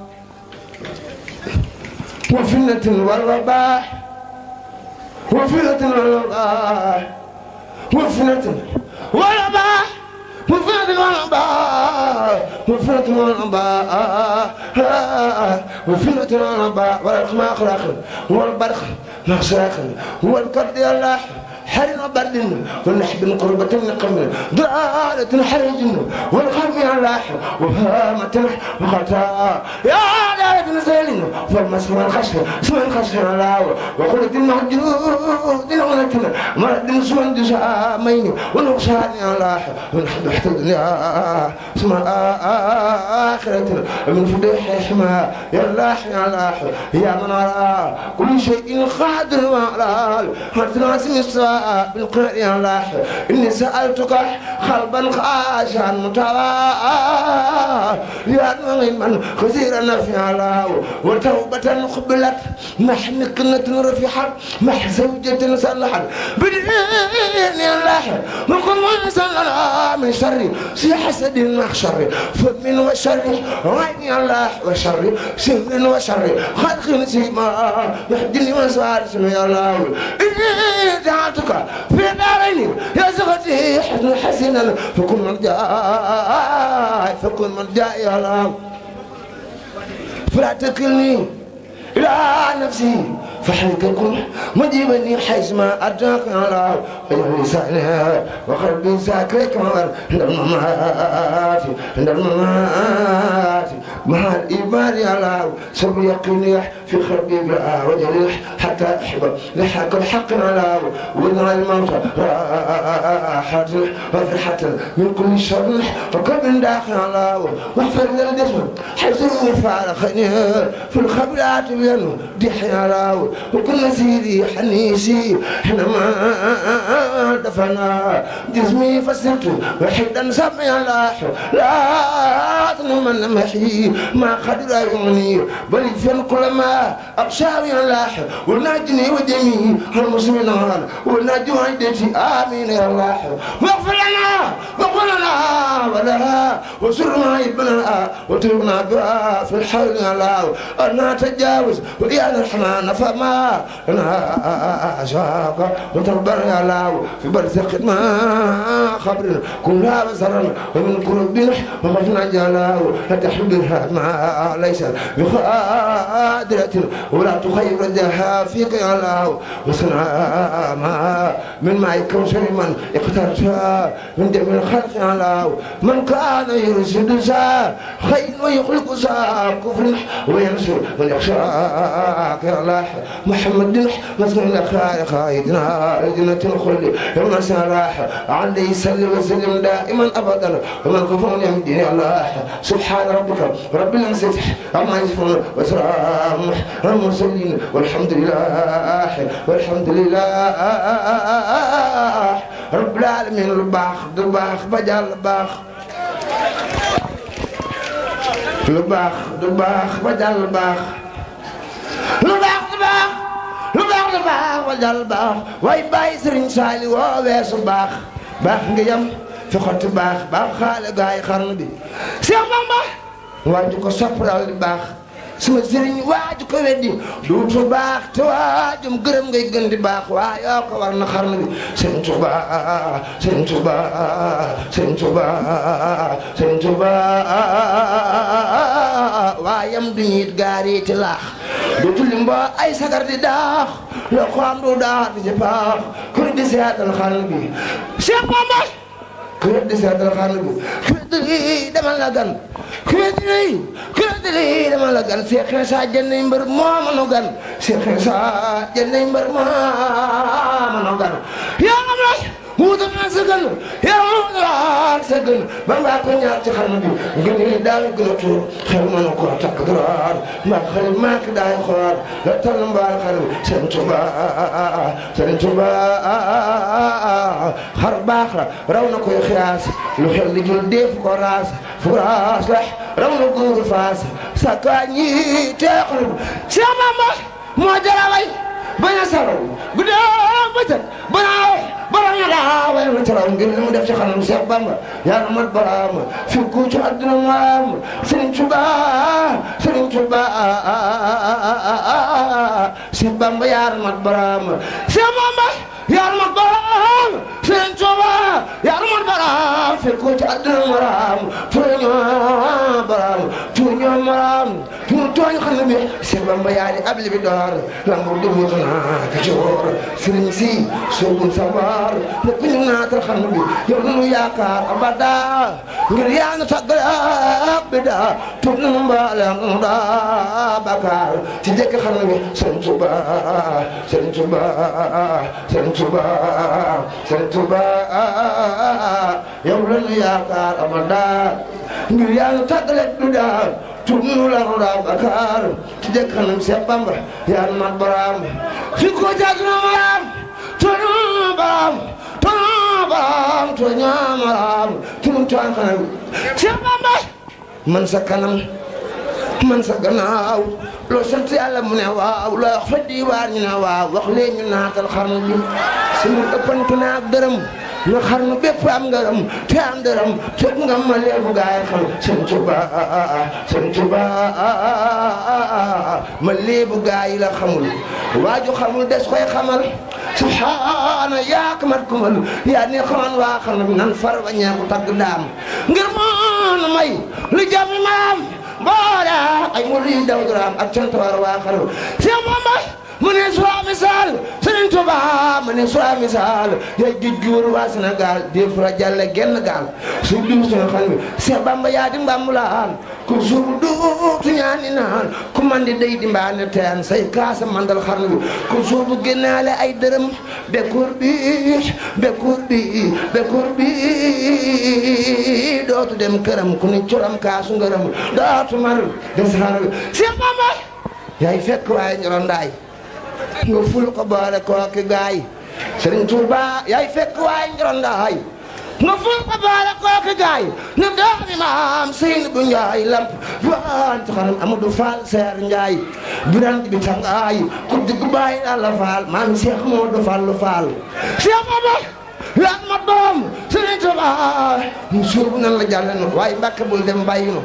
[SPEAKER 1] وفنة والرباء وفنة والرباء وفنة والرباء وفنة والرباء وفنة والرباء وفنة والرباء والأخلاق الآخر والبرخ مخساخ والقرد يا الله حرن وبرد ونحب قربة نقم ضلالة حرج والخم يا الله وهامة وخطا يا دارة نزل فالمسمى الخشن اسم الخشن الله وخلت المحجود لغنتنا مرد سمن دسامين ونقصان يا الله ونحب حتى الدنيا اسم آخرتنا من فضيح حما يا الله يا الله يا من أرى كل شيء قادر وعلى هرتنا اسم الساعة بالقرآن يا الله إني سألتك قلبا خاشعا متواضعا يا من خزير النفع الله وتوبة قبلت مح مكنة رفيحة مح زوجة صلحت بدين يا الله وكن وصلنا من شر سي حسد مع شر فمن وشر عين يا الله وشر سهر وشر خلق سيما يهدني وسوار يا الله إني دعوتك في دارين يا زغتي حسن حسنا فكن من جاء يا الله فلا تكلني إلى نفسي فحنك كن مجيبني حيث ما أدرك على لسانها وقلبي ساكرك عند الممات مع الإيمان على سب يقيني في خربي بلا وجريح حتى أحب لحق الحق على وذع الموت راحة وفرحة من كل شر وكل داخل على واحفر الجسم حيث فعل خير في الخبرات بينه دحي على وكل سيدي حنيسي حينما دفنا جسمي فسرت وحيدا سمي الله لا تنمن محي ما قدر يغني بل فين كل ما أبشار الله ونجني وجميع المسلمين ونجو عندتي آمين يا الله واغفر لنا واغفر لنا ولها وسرنا ابننا وترنا بها في الحول يا الله أنا تجاوز ويا الرحمن فما أنا أشاق وتربر يا الله في برزق ما خبرنا كلها بصرنا ومن قلوبنا ومجنا جلاله لا تحبها ما ليس بقادرة ولا تخيب ردها فيك يا الله وصنع ما من معي كوثر من اخترتها من دم الخلق يا الله من كان يرشد سا خير ويخلق سا كفر وينصر من يخشاك يا الله محمد مسمع لك خايدنا لجنة الخلد يوم سراح عليه سلم وسلم دائما ابدا ومن كفر يمدين الله سبحان ربك رب العزة عما يصفون وسلام على المرسلين والحمد لله رب العالمين الباخ دباخ بجال باخ الباخ دباخ بجال باخ الباخ دباخ بجال باخ واي باي سرين سالي وويس باخ باخ ngiyam fi xoti baax baax xaale gaay xarnu bi Cheikh Bamba waaju ko sopp daal di baax sama sëriñ waaju ko weddi duutu baax te waajum gërëm ngay gën di baax waa yoo ko war na xarnu bi Sëriñ Tuuba waayam du ñiit gaari ti laax dootu limbo ay sagar di daax loo ko am du daax di ci baax kër di seetal xarnu bi Cheikh Bamba kër di seetal xarnu bi kër demal la gan kër demal la gan Cheikh Insa jënd mbër moo mënu gan Cheikh Insa jënd mbër moo mënu gan yaa am la wuutal naa sa gën yow laa sa gën ba mbaa ko ñaar ci xarnu bi ngir ni daal gën a tuur xel mën a ko takk daraar mbaa xarit maak daay xoor la tal mbaal xarit Sëriñ Tuuba Sëriñ Tuuba xar baax la raw na koy xiyaas lu xel di jël def ko raas fu raas la raw na góoru faas sa kaa ñi teexul Cheikh Bamba moo jaraway bañ a saraw guddee bëccëg banaaw borom ya daa way na taraw ngir li mu def ci xanam Cheikh Bamba yàlla mat baraam fi ku ci àdduna maam Sëriñ Tuuba Sëriñ Tuuba Cheikh Bamba yàlla mat baraam Cheikh Bamba yàlla mat baraam Sëriñ Tuuba yàlla mat baraam fi ku ci àdduna maam tuñu baraam tuñu maam tuñu tooñ xanam bi Cheikh Bamba yàlla ab li bi door lambu du ka joor sëriñ si soobul sabar lépp ñu naatal xam bi yow nu yaakaar abada ngir yaa nu tàggale ak bida tuub nu mbaale nu daa bakaar ci jëkk xam bi Sëriñ Tuuba Sëriñ Tuuba Sëriñ Tuuba Sëriñ Tuuba yow la nu yaakaar abada ngir yaa nu tàggale ak bida tuub nu la nu daa bakaar ci jëkk xam bi Cheikh Bamba yaa nu mat baraam fi ko jaaduna maram toñu baram toñu baram toñu maram tunu toñ kanam Cheikh Bamba man sa kanam man sa gannaaw loo sant Yàlla mu ne waaw loo wax fa diwaan ñu ne waaw wax leen ñu naatal xarnu bi suñu ëppante naa ak dërëm na xarnu bépp am ngërëm te am dërëm teg nga ma leebu gaay xam Sëriñ Tuuba Sëriñ Tuuba ma leebu gaay la xamul waaju xamul des koy xamal subhaana yaa ko mat kumal yaa ne xaman waa xam ne nan far ba ñeeku tagg daam ngir moonu may lu jàmmi maam boole ay mu luy daw duraam ak cant war waa xarnu Cheikh Bamba mu ne sura misaal Sëriñ Tuuba mu ne sura misaal yaay géej gi wër waa Sénégal def ra jàlle genn gaal su dul suñu xam ne Cheikh Bamba yaa di mbambulaan ku suubu duutu ñaani naan ku mandi day di mbaane teen say kaasa mandal xarnu bi ku suubu génnaale ay dërëm bekkoor bi bekkoor bi bekkoor bi dootu dem këram ku ni curam kaasu ngërëm dootu mar des xarnu bi Cheikh Bamba yaay fekk waaye ñorondaay nga ful ko boole kooki gaay Sëriñ Tuuba yaay fekk waaye njorondaay nga ful ko boole kooki gaay na doomi maam Seyni bu Njaay lamp waan ci xanam Amadou Fall Seer Njaay birant bi tangaay ku digg baay Alla Fall maam Cheikh Modou Fallu Fall Cheikh Bamba yaa ma doom Sëriñ Tuuba mu suubu nan la jàlle no waaye Mbàkke bul dem bàyyi no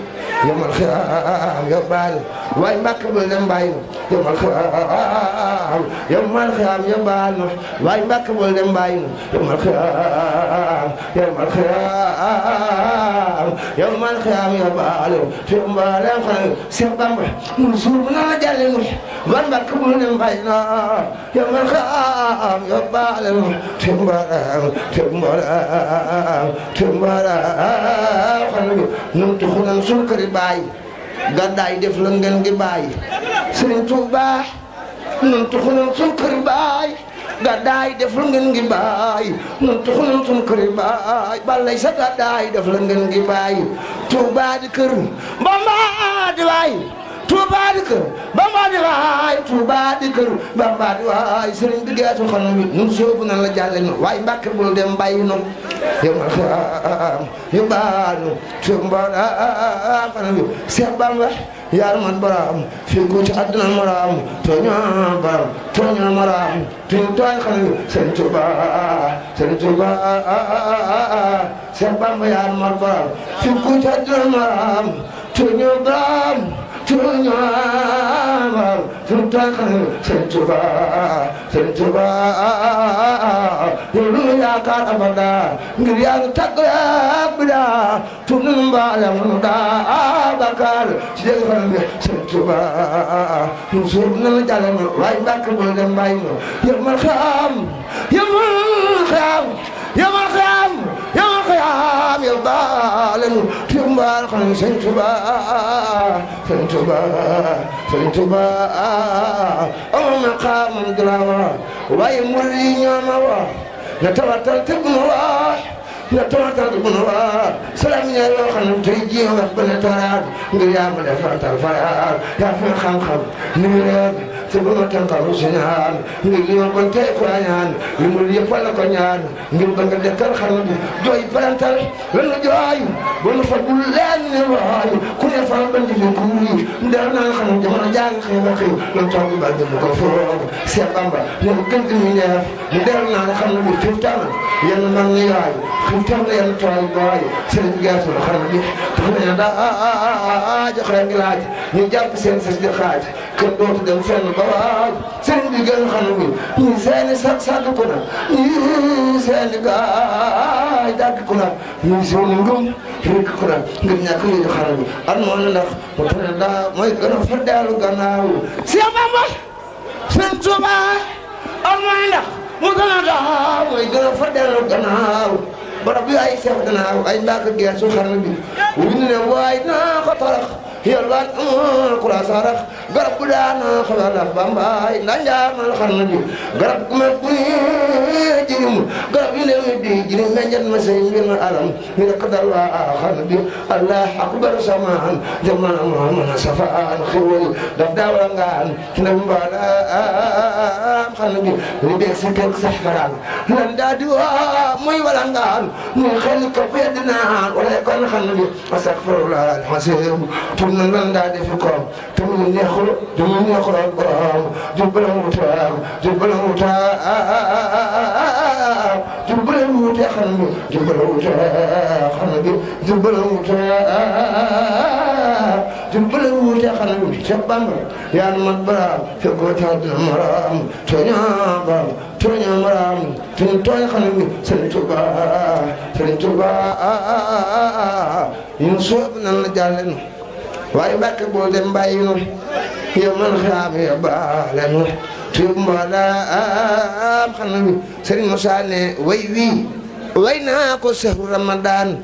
[SPEAKER 1] yomal xiyaam yow baal waaye Mbàkke bul dem bàyyi no yomal xiyaam yomal xiyaam yow baal no waaye Mbàkke bul dem bàyyi no yomal xiyaam yomal xiyaam yomal xiyaam yow baal fi mbaaleem xanaa Cheikh Bamba mu suubu nan la jàlle no waaye Mbàkke bul dem bàyyi no yomal xiyaam yow baal no fi mbaaleem Tumbara xanaa num tuxunan suñ këri baay gàddaay def la ngeen gi baay Sëriñ Tuuba num tuxunan suñ këri baay gàddaay def la ngeen gi baay num tuxunan suñ këri baay balay sa gàddaay def la ngeen gi baay Tuuba di kër Bamba di waay Tuuba di kër Bamba di waay Tuuba di kër Bamba di waay sëriñ bi geesu xanaa bi nun soobu nan la jàlle no waaye Mbàkke bul dem bàyyi no yow ma xam yow baal no Tuuba xanaa bi Cheikh Bamba yàlla man baraam fi ko ci àdduna maraam tooña baram tooña maraam tuñu tooñ xanaa bi Sëriñ Tuuba Sëriñ Tuuba Cheikh Bamba yàlla man baraam fi ko ci àdduna maraam tooña baram tuñaamam tuñu tooñ xanaa bi Sëriñ Tuuba Sëriñ Tuuba yow lu nu yaakaar abada ngir yaa ngi tàggale ak bida tuub nu mbaale mu daa bakaar ci dégg xanaa bi Sëriñ Tuuba mu suub na la jàlle no waaye Mbàkke bul dem bàyyi no yomal xiyaam yomal xiyaam yomal xiyaam yomal xiyaam yow baale nu tuub mbaal xanaa bi Sëriñ Tuuba Sëriñ Tuuba Sëriñ Tuuba ama maqaamam dirawa waaye murid yi ñoo ma wa na tawatal te bu nu waay na tawatal te bu nu waay salaam ñaar yoo xam ne tey jii wax ba ne taraat ngir yaa ma defatal fayaar yaa fi xam-xam ni mu réer te bu ma tànkalu si ñaan ngir li ma kon tey ko ñaan li mu yëppal la ko ñaan ngir ba nga dekkal xam bi jooy parantal lan la jooy ba nu fa dul leen ne waay ku ne fa ba ndi fi kuy ndar naa xam jamono jàng xëy ba xëy lan toog ba dem ko foofu Seex Bamba ne ko gën di mu neex mu der naa xam ne bi xiif tam yenn mag ni yaay xiif tam la yenn tooy booy sëriñ geesu la xam bi tax na daa joxe ngi laaj ñu jàpp seen sës di xaaj kenn dootu dem fenn ba waaj sëriñ bi gën xam bi ñi seeni sag ko na ñi seeni gaay dàgg ko na ñi seeni ngëm rek ko na ngir ñàkk yi di xam bi at moo ne ndax mu tax ne daa mooy gën a fa dellu gannaaw Seex Bamba Sëriñ Tuuba at mooy ndax mu gën a daa mooy gën a fa dellu gannaaw barab bi ay seex gannaaw ay mbàkk geesu xarnu bi wuñu ne waay naa ko torox yalwaan ku la sarax garab bu daana xabaar Bambaay ndanjaar na xarnu bi garab gu mel bu jirim garab yu ne di jirim meññat ma sey mbir na alam mi rek dal waa xarnu bi Allah akbar samaan jaman man safaan xewal daf daawala ngaan ci ndam mbaalaam xarnu bi li beeg si kek sax karaan lan daa di waa muy wala ngaan muy xel ko fedd naan wala kon xarnu bi astaghfirullah alhasim nan lan daa defi koom te mu neexul ak borom jubbala wutaam jubbala wutaam jubbala wutaam xam nga jubbala wutaam xam nga jubbala wutaam jubbala wutaam xam nga Seex Bamba yaa na mat baraam fekkoo ca dina maram tooña maram tooñ xam nga Sëriñ Tuuba ñu soob nan la jàlle waaye Mbàkke boo dem bàyyi nu yow man xaam ya baale nu tuub mbooleem xam na Sëriñ Musaa ne way naa ko sahru Ramadan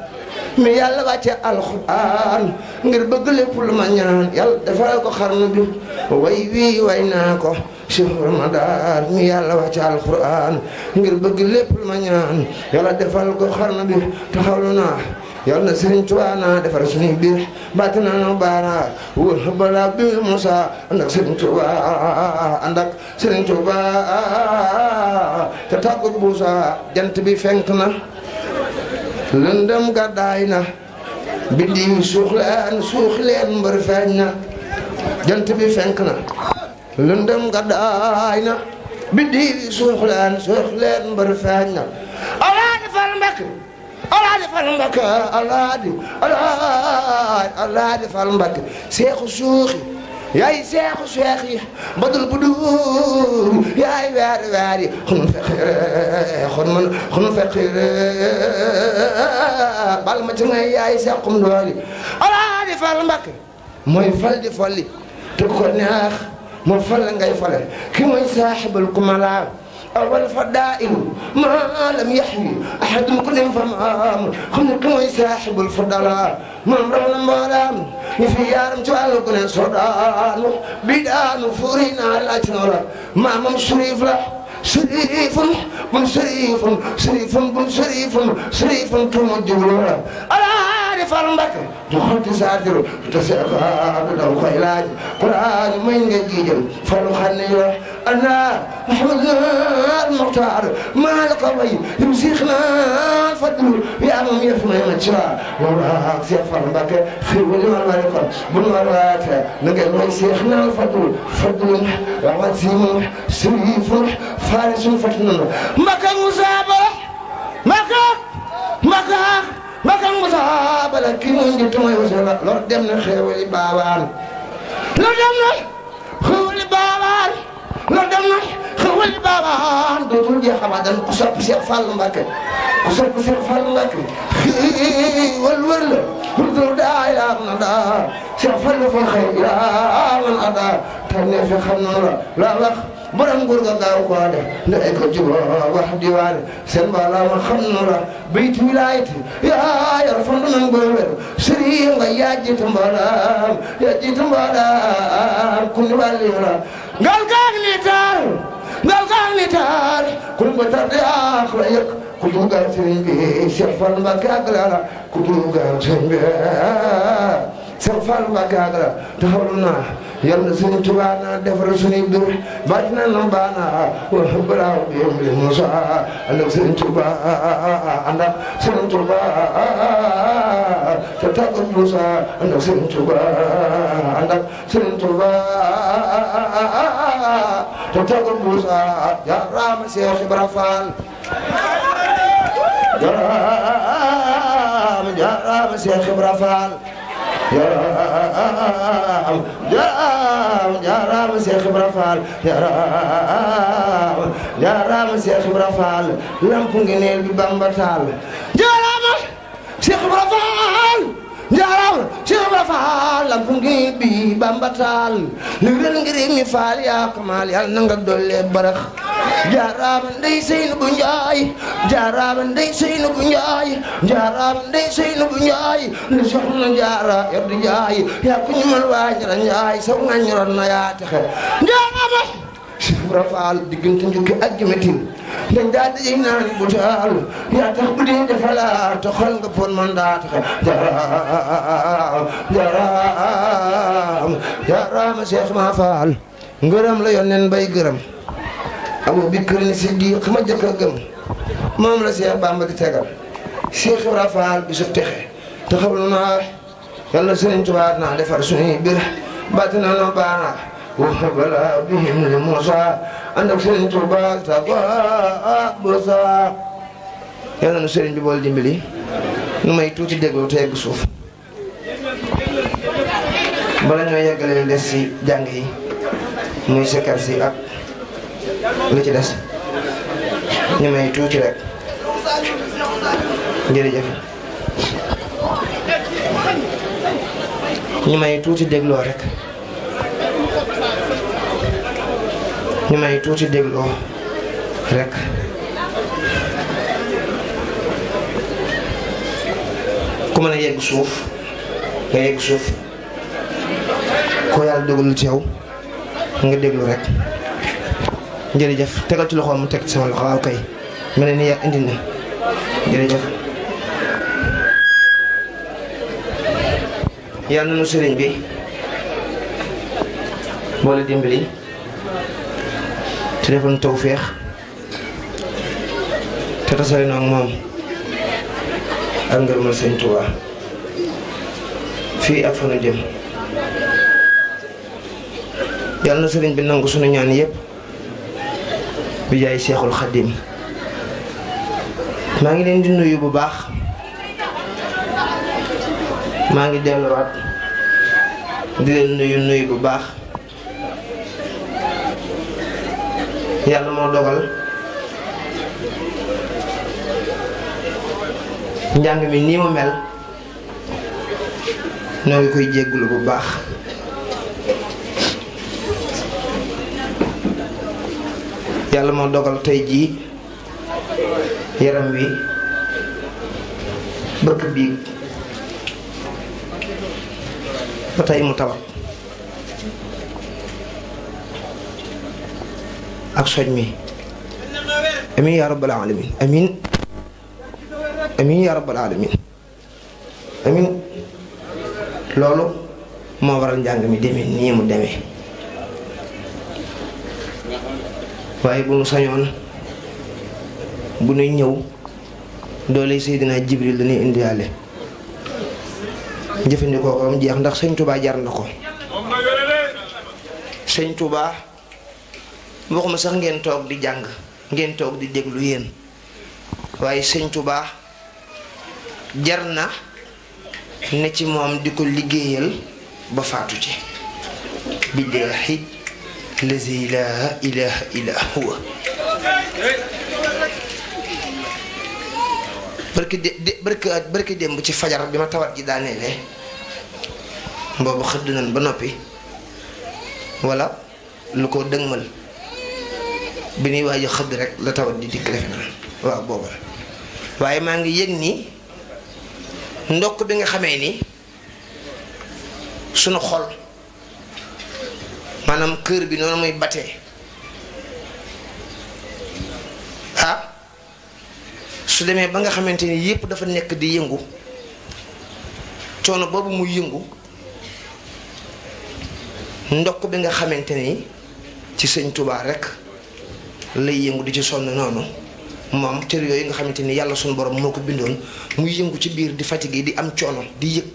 [SPEAKER 1] mi yàlla wàcce alxuraan ngir bëgg lépp lu ma ñaan yàlla defal ko xarnu bi way naa ko sahru Ramadan mi yàlla wàcce alxuraan ngir bëgg lépp lu ma ñaan yàlla defal ko xarnu bi taxawlu naa yàlla na Sëriñ Tuubaa naa defar suñu biir baati naa nu baara wóor balaa bi Musaa ànd ak Sëriñ Tuubaa te tàggut buusa jant bi fenk na lëndëm gàddaay na biddiw suux leen mbër feeñ na jant bi fenk na lëndëm gàddaay na biddiw suux leen mbër feeñ na Alaaji Fall Mbakke Alaaji Fall Mbakke seexu suuxi yaay seexu seexi badul bu duur yaay weeri xunu feqire bal ma ci ngay yaay seexum dooli Alaaji Fall Mbakke mooy fal di folli te ko neex moo fal ngay fale ki mooy saaxibul kumala أول فدائل ما لم يحوي أحد كل فمام خلنا كم صاحب الفضلاء من رمل مالام في يارم جوال كل صدان بدان فورينا لا تنورا ما مم شريف لا شريف بن شريف كم جبلورا Alaaji Fall Mbakke joxante saatiru te seexaat daw koy laaj Quraan may nga jiijal falu xanne yo ana Muhammad Muxtaar maa la ko way lim siixna fadlu yaa moom yëf may ma ci waa wala Seex Fall Mbakke xéwal ma wari kon bu nu war waate na ngeen may siixna fadlu wasimun sirifun faarisun fatnun Mbakke Mbakke Musaa Bala kii mooy njëkk mooy wasala loolu dem na xéewali baawaan dootul jeex abadan ku sopp Seex Fall Mbakke xéewal wër la dootul daa yaa na daa Seex Fall fa xëy yaa man adaa tànne fi xam na la wax borom nguur ga gaaw ko def ne ko juboo wax diwaane seen mbooloo ma xam na la bayt wilaayati yaa yor fondu nan boobe sëriñ nga yaa jiite mbooloom ku ni wàlli la ngal kaag ni taal ku ko tarde ak la yëg ku dugal sëriñ bi Cheikh Fall Mbacké ak la ku dugal sëriñ bi Cheikh Fall Mbacké ak la taxawlu naa yal na sëriñ Tuubaa na defar suñuy mbir baat na nam baana wa balaaw bi mbir Musa ànd ak sëriñ Tuubaa ànd ak sëriñ Tuubaa te tàggat Musa ànd ak sëriñ Tuubaa ànd ak sëriñ Tuubaa te tàggat Musa jaaraama Cheikh Ibra Fall jaaraama Cheikh Ibra Fall jaaraama Cheikh Ibra Fall jaaraama Cheikh Ibra Fall lampu ngi neel bi Bamba taal jaaraama Cheikh Ibra Fall jaaraama Cheikh Ibra Fall lampu ngi neel bi Bamba taal li wér ngi réew mi Fall yaa kamaal yàlla na nga dolle barax jaaraama ndey Seynabu Njaay jaaraama ndey Seynabu Njaay jaaraama ndey Seynabu Njaay li soxna jaara yoddu Njaay yaa ku ñu mën waa ñara Njaay saw nga ñoroon na yaa texe jaaraama Cheikh Ibra Fall diggante njukki ak jëmetin dañ daa dajey naan bu taal yaa tax bu dee defala te xol nga pon man daa texe jaaraama Cheikh Ma Fall ngërëm la yónneen bay gërëm Abu Bakr Siddiq ma jëkk a gëm moom la Cheikh Bamba di tegal Cheikh Ibra Fall bi su texe taxawlu naa yàlla Sëriñ Tuubaa naa defar suñuy bir bàtt na no baana wax bala bihim li Musa ànd ak Sëriñ Tuubaa tago Musa yàlla nu sëriñ bi bool dimbali nu may tuuti déglu te yegg suuf bala ñoo yeggalee des si jàng yi muy sekkar si ak li ci des ñu may tuuti rek jërëjëf ñu may tuuti dégloo rek ñu may tuuti dégloo rek ku mën a yegg suuf nga yegg suuf ko yàlla dogalul ci yow nga déglu rek jërëjëf tegal ci loxoom mu teg ci sama loxo waaw kay mel ne ni yaa indi na jërëjëf yàlla na nu sëriñ bi boole dimbali te defal tawféex te tasale noo ak moom ak ngërëmal Sëriñ Tuubaa fii ak fa nu jëm yàlla na sëriñ bi nangu sunu ñaan yépp bi jaay Seexul Xaddim maa ngi leen di nuyu bu baax maa ngi delluwaat di leen nuyu bu baax yàlla moo dogal njàng mi nii mu mel noo ngi koy jéggulu bu baax yàlla moo dogal tey jii yaram wi bëkk biig ba tey mu tawat ak soj mi amin ya rabbal alamin amin amin ya rabbal alamin amin loolu moo waral njàng mi demee nii mu demee waaye bu nu sañoon bu nuy ñëw doole Seydina Jibril dañuy indiwaale jëfandikoo ko am jeex ndax sëñ Touba jar na ko sëñ Touba waxuma sax ngeen toog di jàng ngeen toog di déglu yéen waaye sëñ Touba jar na ne ci moom di ko liggéeyal ba faatu ci billaahi lazi laa ilaaha illaa huwa barki démb ci fajar bi ma tawat ji daaneele boobu xëdd nañ ba noppi walla lu ko dëgmal bi ñuy waaj a xëdd rek la tawat di dikk defe naa waaw booba waaye maa ngi yëg ni ndokk bi nga xamee ni sunu xol maanaam kër bi noonu muy batee su demee ba nga xamante ni yépp dafa nekk di yëngu coono boobu muy yëngu ndokk bi nga xamante ni ci sëñ Tuubaa rek lay yëngu di ci sonn noonu moom cër yooyu nga xamante ni yàlla suñu borom moo ko bindoon muy yëngu ci biir di fatigué di am coono di yëg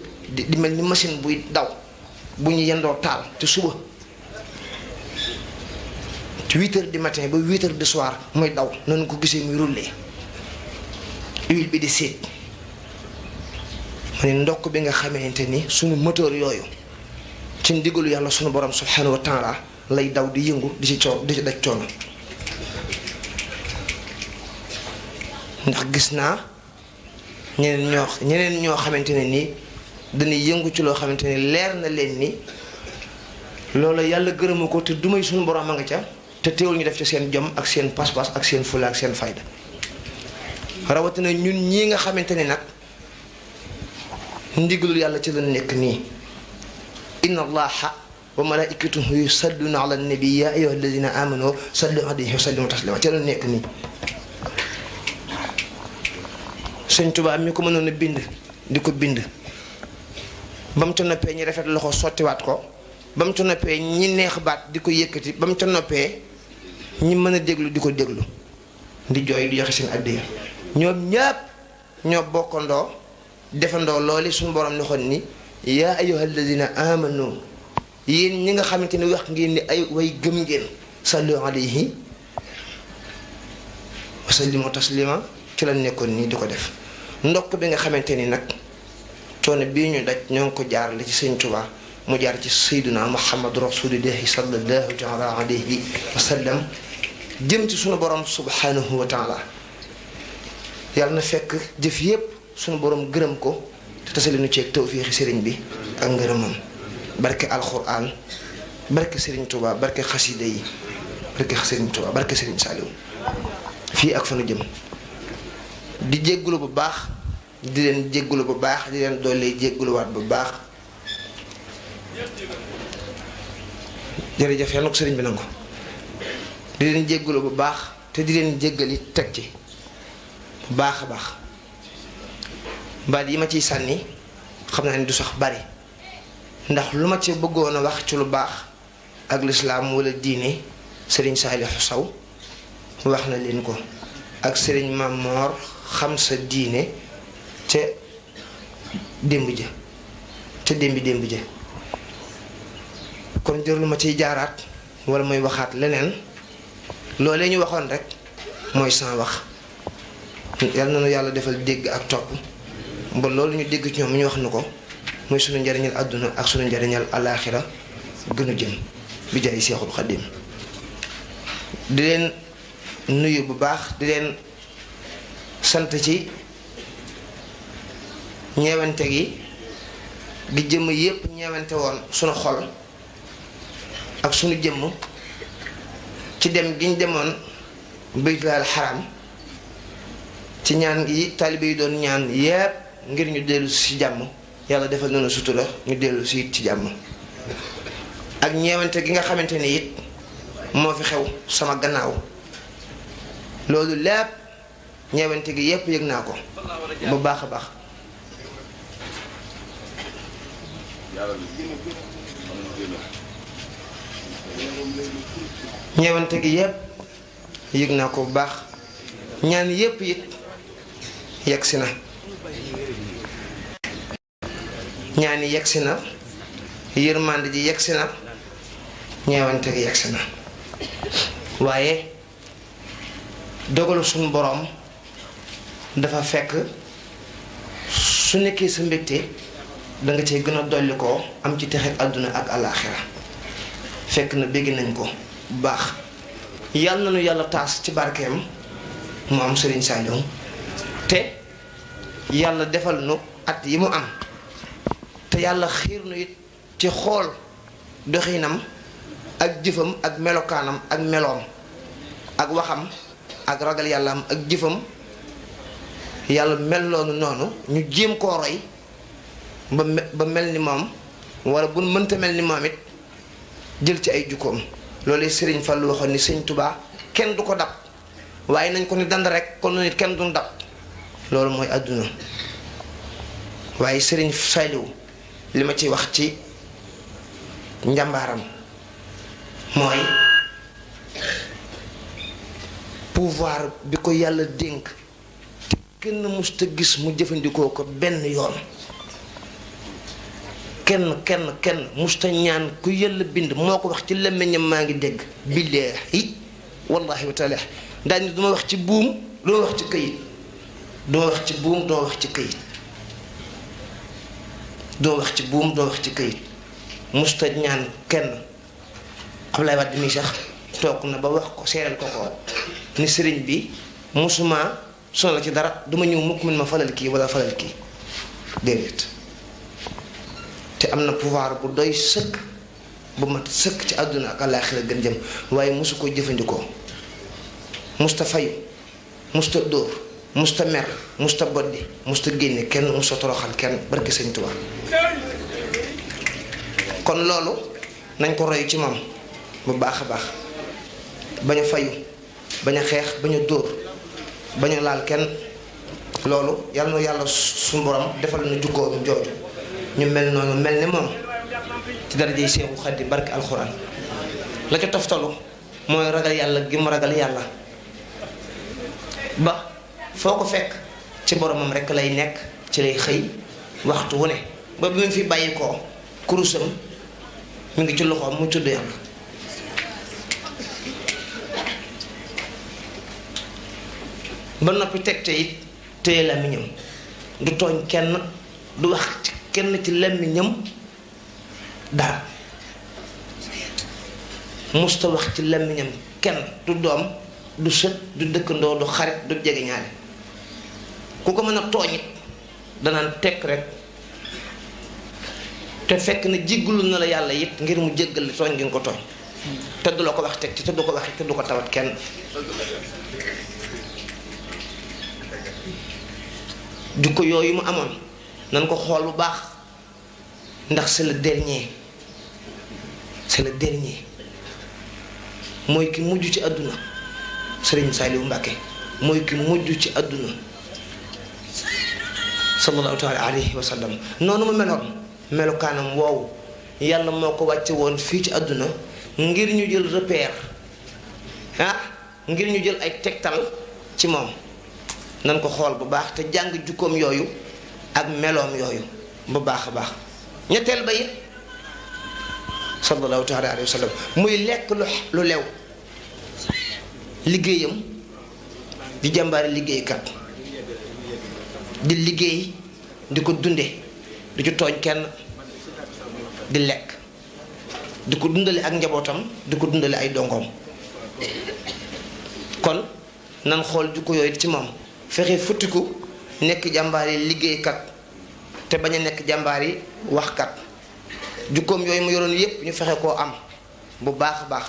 [SPEAKER 1] di mel ni machine buy daw bu ñu yendoo taal te suba ci 8h du matin ba 8h du soir muy daw noonu ko gisee muy rouler huile bi di séet ma ne ndokk bi nga xamante ni suñu moteur yooyu ci ndigalu yàlla suñu borom subhanahu wa taala lay daw di yëngu di ci daj coono ndax gis naa ñeneen ñoo xamante ne nii dañuy yëngu ci loo xamante ni leer na leen ni loolu yàlla gërëmu ko te dumay suñu borom a nga ca te teewul ñu def ci seen jom ak seen pas-pas ak seen fula ak seen fayda rawatina ñun ñii nga xamante ni nag ndigalul yàlla ci la nekk nii inna allaha wa malaikatuhu yusalluna ala nabi ya ayyuha alladina amanu sallu alayhi wa sallimu taslima ci la nekk nii sëñ Tuubaa mi ko mënoon a bind di ko bind ba mu ca noppee ñi rafet loxo sottiwaat ko ba mu ca noppee ñi neex baat di ko yëkkati ba mu ca noppee ñi mën a déglu di ko déglu di jooy di joxe seen addiya ñoom ñépp ñoo bokkandoo defandoo looli suñu borom ne xoon ni yaa ayyuha alladina amanu yéen ñi nga xamante ni wax ngeen ni ay way gëm ngeen sallu alayhi wa sallimu taslima ci la nekkoon nii di ko def ndokk bi nga xamante ni nag coono bii ñu daj ñoo ngi ko jaarale ci sëñ Tuubaa mu jaar ci sayyiduna muhammadu rasulillahi sallallahu taala alayhi wa sallam jëm ci sunu borom subhanahu wa taala yàlla na fekk jëf yépp sunu borom gërëm ko te tasali nu ceeg tawfiixi sëriñ bi ak ngërëmam barke alquran barke sëriñ Tuubaa barke xasida yi barke sëriñ Tuubaa barke sëriñ Saaliw fii ak fa nu jëm di jéggulu bu baax di leen jéggulu bu baax di leen doole jégguluwaat bu baax jërëjëf yàlla na ko sëriñ bi nangu di leen jéggulu bu baax te di leen jéggali teg ci bu baax a baax baat yi ma ciy sànni xam naa ni du sax bari ndax lu ma ci bëggoon a wax ci lu baax ak lislaam wala diine sëriñ Saalihu Saw wax na leen ko ak sëriñ Mamor xam sa diine ca démb ja ca démb ja kon jërlu ma ciy jaaraat wala mooy waxaat leneen loolee ñu waxoon rek mooy sans wax yal na nu yàlla defal dégg ak topp ba loolu ñu dégg ci ñoom ñu wax nu ko mooy sunu njariñal àdduna ak sunu njariñal alaaxira gënu jëm bi jaay Seexul Xadiim di leen nuyu bu baax di leen sant ci ñeewante gi jëmm yépp ñeewante woon sunu xol ak sunu jëmm ci dem gi ñu demoon baytul xaram ci ñaan gi taalibe yi doon ñaan yépp ngir ñu dellu ci jàmm yàlla defal nañu sutura ñu dellu ci it ci jàmm ak ñeewante gi nga xamante ni it moo fi xew sama gannaaw loolu lépp ñeewante gi yépp yëg naa ko bu baax a baax ñeewante gi yépp yëg naa ko bu baax ñaan yépp it yegsi na ñaan yi yegsi na yërmande ji yegsi na ñeewante gi yegsi na waaye dogalu suñu boroom dafa fekk su nekkee sa mbégte danga cee gën a dolli ko am ci texe àdduna ak alaaxira fekk na bégg nañ ko bu baax yàlla na nu yàlla taas ci barkeem mu am Sëriñ Saaliw te yàlla defal nu at yi mu am te yàlla xiir nu it ci xool doxinam ak jëfam ak melokaanam ak meloom ak waxam ak ragal yàllaam ak jëfam yàlla mel noonu ñu jéem koo roy ba mel ni moom wala bu mënta mel ni moom it jël ci ay jukkoom loolu Sëriñ Fallu waxoon ni Sëñ Tubaa kenn du ko dab waaye nañ ko ni dand rek kon nit kenn duñ dab loolu mooy àdduna waaye Serigne Saliou li ma ci wax ci njàmbaaram mooy pouvoir bi ko yàlla dénk te kenn musta gis mu jëfandikoo ko benn yoon kenn musta ñaan ku yàlla bind moo ko wax ci làmmiñam maa ngi dégg billaahi wallahi wa taala daañu duma wax ci buum duma wax ci këyit duma wax ci buum duma wax ci këyit duma wax ci buum duma wax ci këyit musta ñaan kenn Ablaye Wade mi sax toog na ba wax ko seeral ko ni sëriñ bi musuma sonal ci dara duma ñëw mukk min ma falal kii wala falal kii déedéet te am na pouvoir bu doy sëkk bu mat sëkk ci àdduna ak àllaaxira gën jëm waaye musu ko jëfandikoo musta fayu musta dóor musta mer musta boddi musta génne kenn musta toroxal kenn barke Sëñ Tuubaa kon loolu nañ ko roy ci moom bu baax a baax bañ a fayu bañ a xeex bañ a dóor bañ a laal kenn loolu yàlla na yàlla suñu borom defal na jukkoo jooju ñu mel noonu mel ne moom ci darajey Seexu Xaadim barke alxuraan la ca toftalu mooy ragal yàlla gi mu ragal yàlla ba foo ko fekk ci boromam rekk lay nekk ci lay xëy waxtu wu ne ba bi mu fi bàyyi koo kurusam mu ngi ci loxoom mu tudd yàlla ba noppi teg te it téye làmmiñam du tooñ kenn du wax ci kenn ci làmmiñam dara musta wax ci làmmiñam kenn du doom du sët du dëkkandoo du xarit du jege ñaari ku ko mën a tooñ it danaan tekk rek te fekk na jéggalu na la yàlla it ngir mu jéggal li tooñ gi nga ko tooñ te du la ko wax teg ci te du ko wax te du ko tawat kenn jukko yooyu mu amoon nan ko xool bu baax ndax c'est le dernier mooy ki mujj ci àdduna Serigne Saliou Mbacké mooy ki mujj ci àdduna sallallahu taala alayhi wa sallam noonu mu meloon melokaanam woowu yàlla moo ko wàcce woon fii ci àdduna ngir ñu jël repère ngir ñu jël ay tegtal ci moom nan ko xool bu baax te jàng jukkoom yooyu ak meloom yooyu bu baax a baax ñetteel ba it sallallahu taala alayhi wa sallam muy lekk lu lew liggéeyam di jàmbaari liggéeykat di liggéey di ko dunde du ci tooñ kenn di lekk di ko dundale ak njabootam di ko dundale ay dongoom kon nan xool jukko yooyu ci moom fexe futtiku nekk jàmbaari liggéeykat te bañ a nekk jàmbaari waxkat jukkoom yooyu mu yoroon yépp ñu fexe koo am bu baax a baax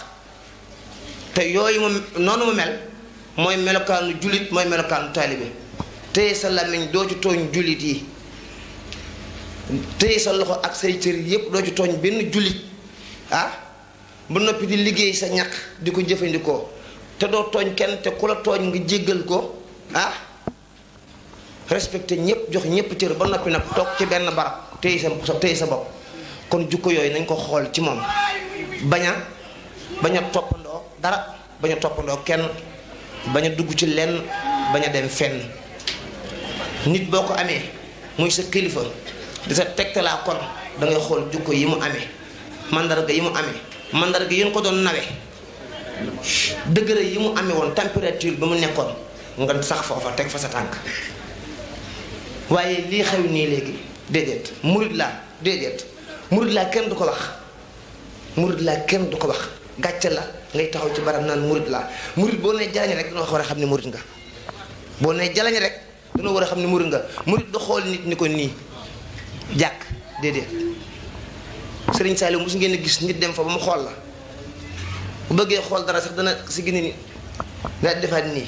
[SPEAKER 1] te yooyu mu noonu mu mel mooy melokaanu jullit mooy melokaanu taalibe téye sa làmmiñ doo ci tooñ jullit yi téye sa loxo ak say cër yépp doo ci tooñ benn jullit ba noppi di liggéey sa ñaq di ko jëfandikoo te doo tooñ kenn te ku la tooñ nga jéggal ko respecté ñëpp jox ñëpp cër ba noppi nag toog ci benn barab téye sa bopp kon jukko yooyu nañ ko xool ci moom bañ a toppandoo dara bañ a toppandoo kenn bañ a dugg ci lenn bañ a dem fenn nit boo ko amee muy sa kilifa di sa tegtalaa kon da ngay xool jukko yi mu amee mandarga yi mu amee mandarga yi ñu ko doon nawe degré yi mu amee woon température bi mu nekkoon nga sax foofa teg fa sa tànk waaye lii xew nii léegi déedéet murid laa kenn du ko wax murid laa kenn du ko wax gàcce la ngay taxaw ci barab naan murid laa murid boo nee jalañ rek dana war a xam ne murid nga boo nee jalañ rek dana war a xam ne murid nga murid du xool nit ni ko nii jàkk déedéet Serigne Saliou mos ngeen gis nit dem fa ba mu xool la bu bëggee xool dara sax dana si gine ni daal defaat nii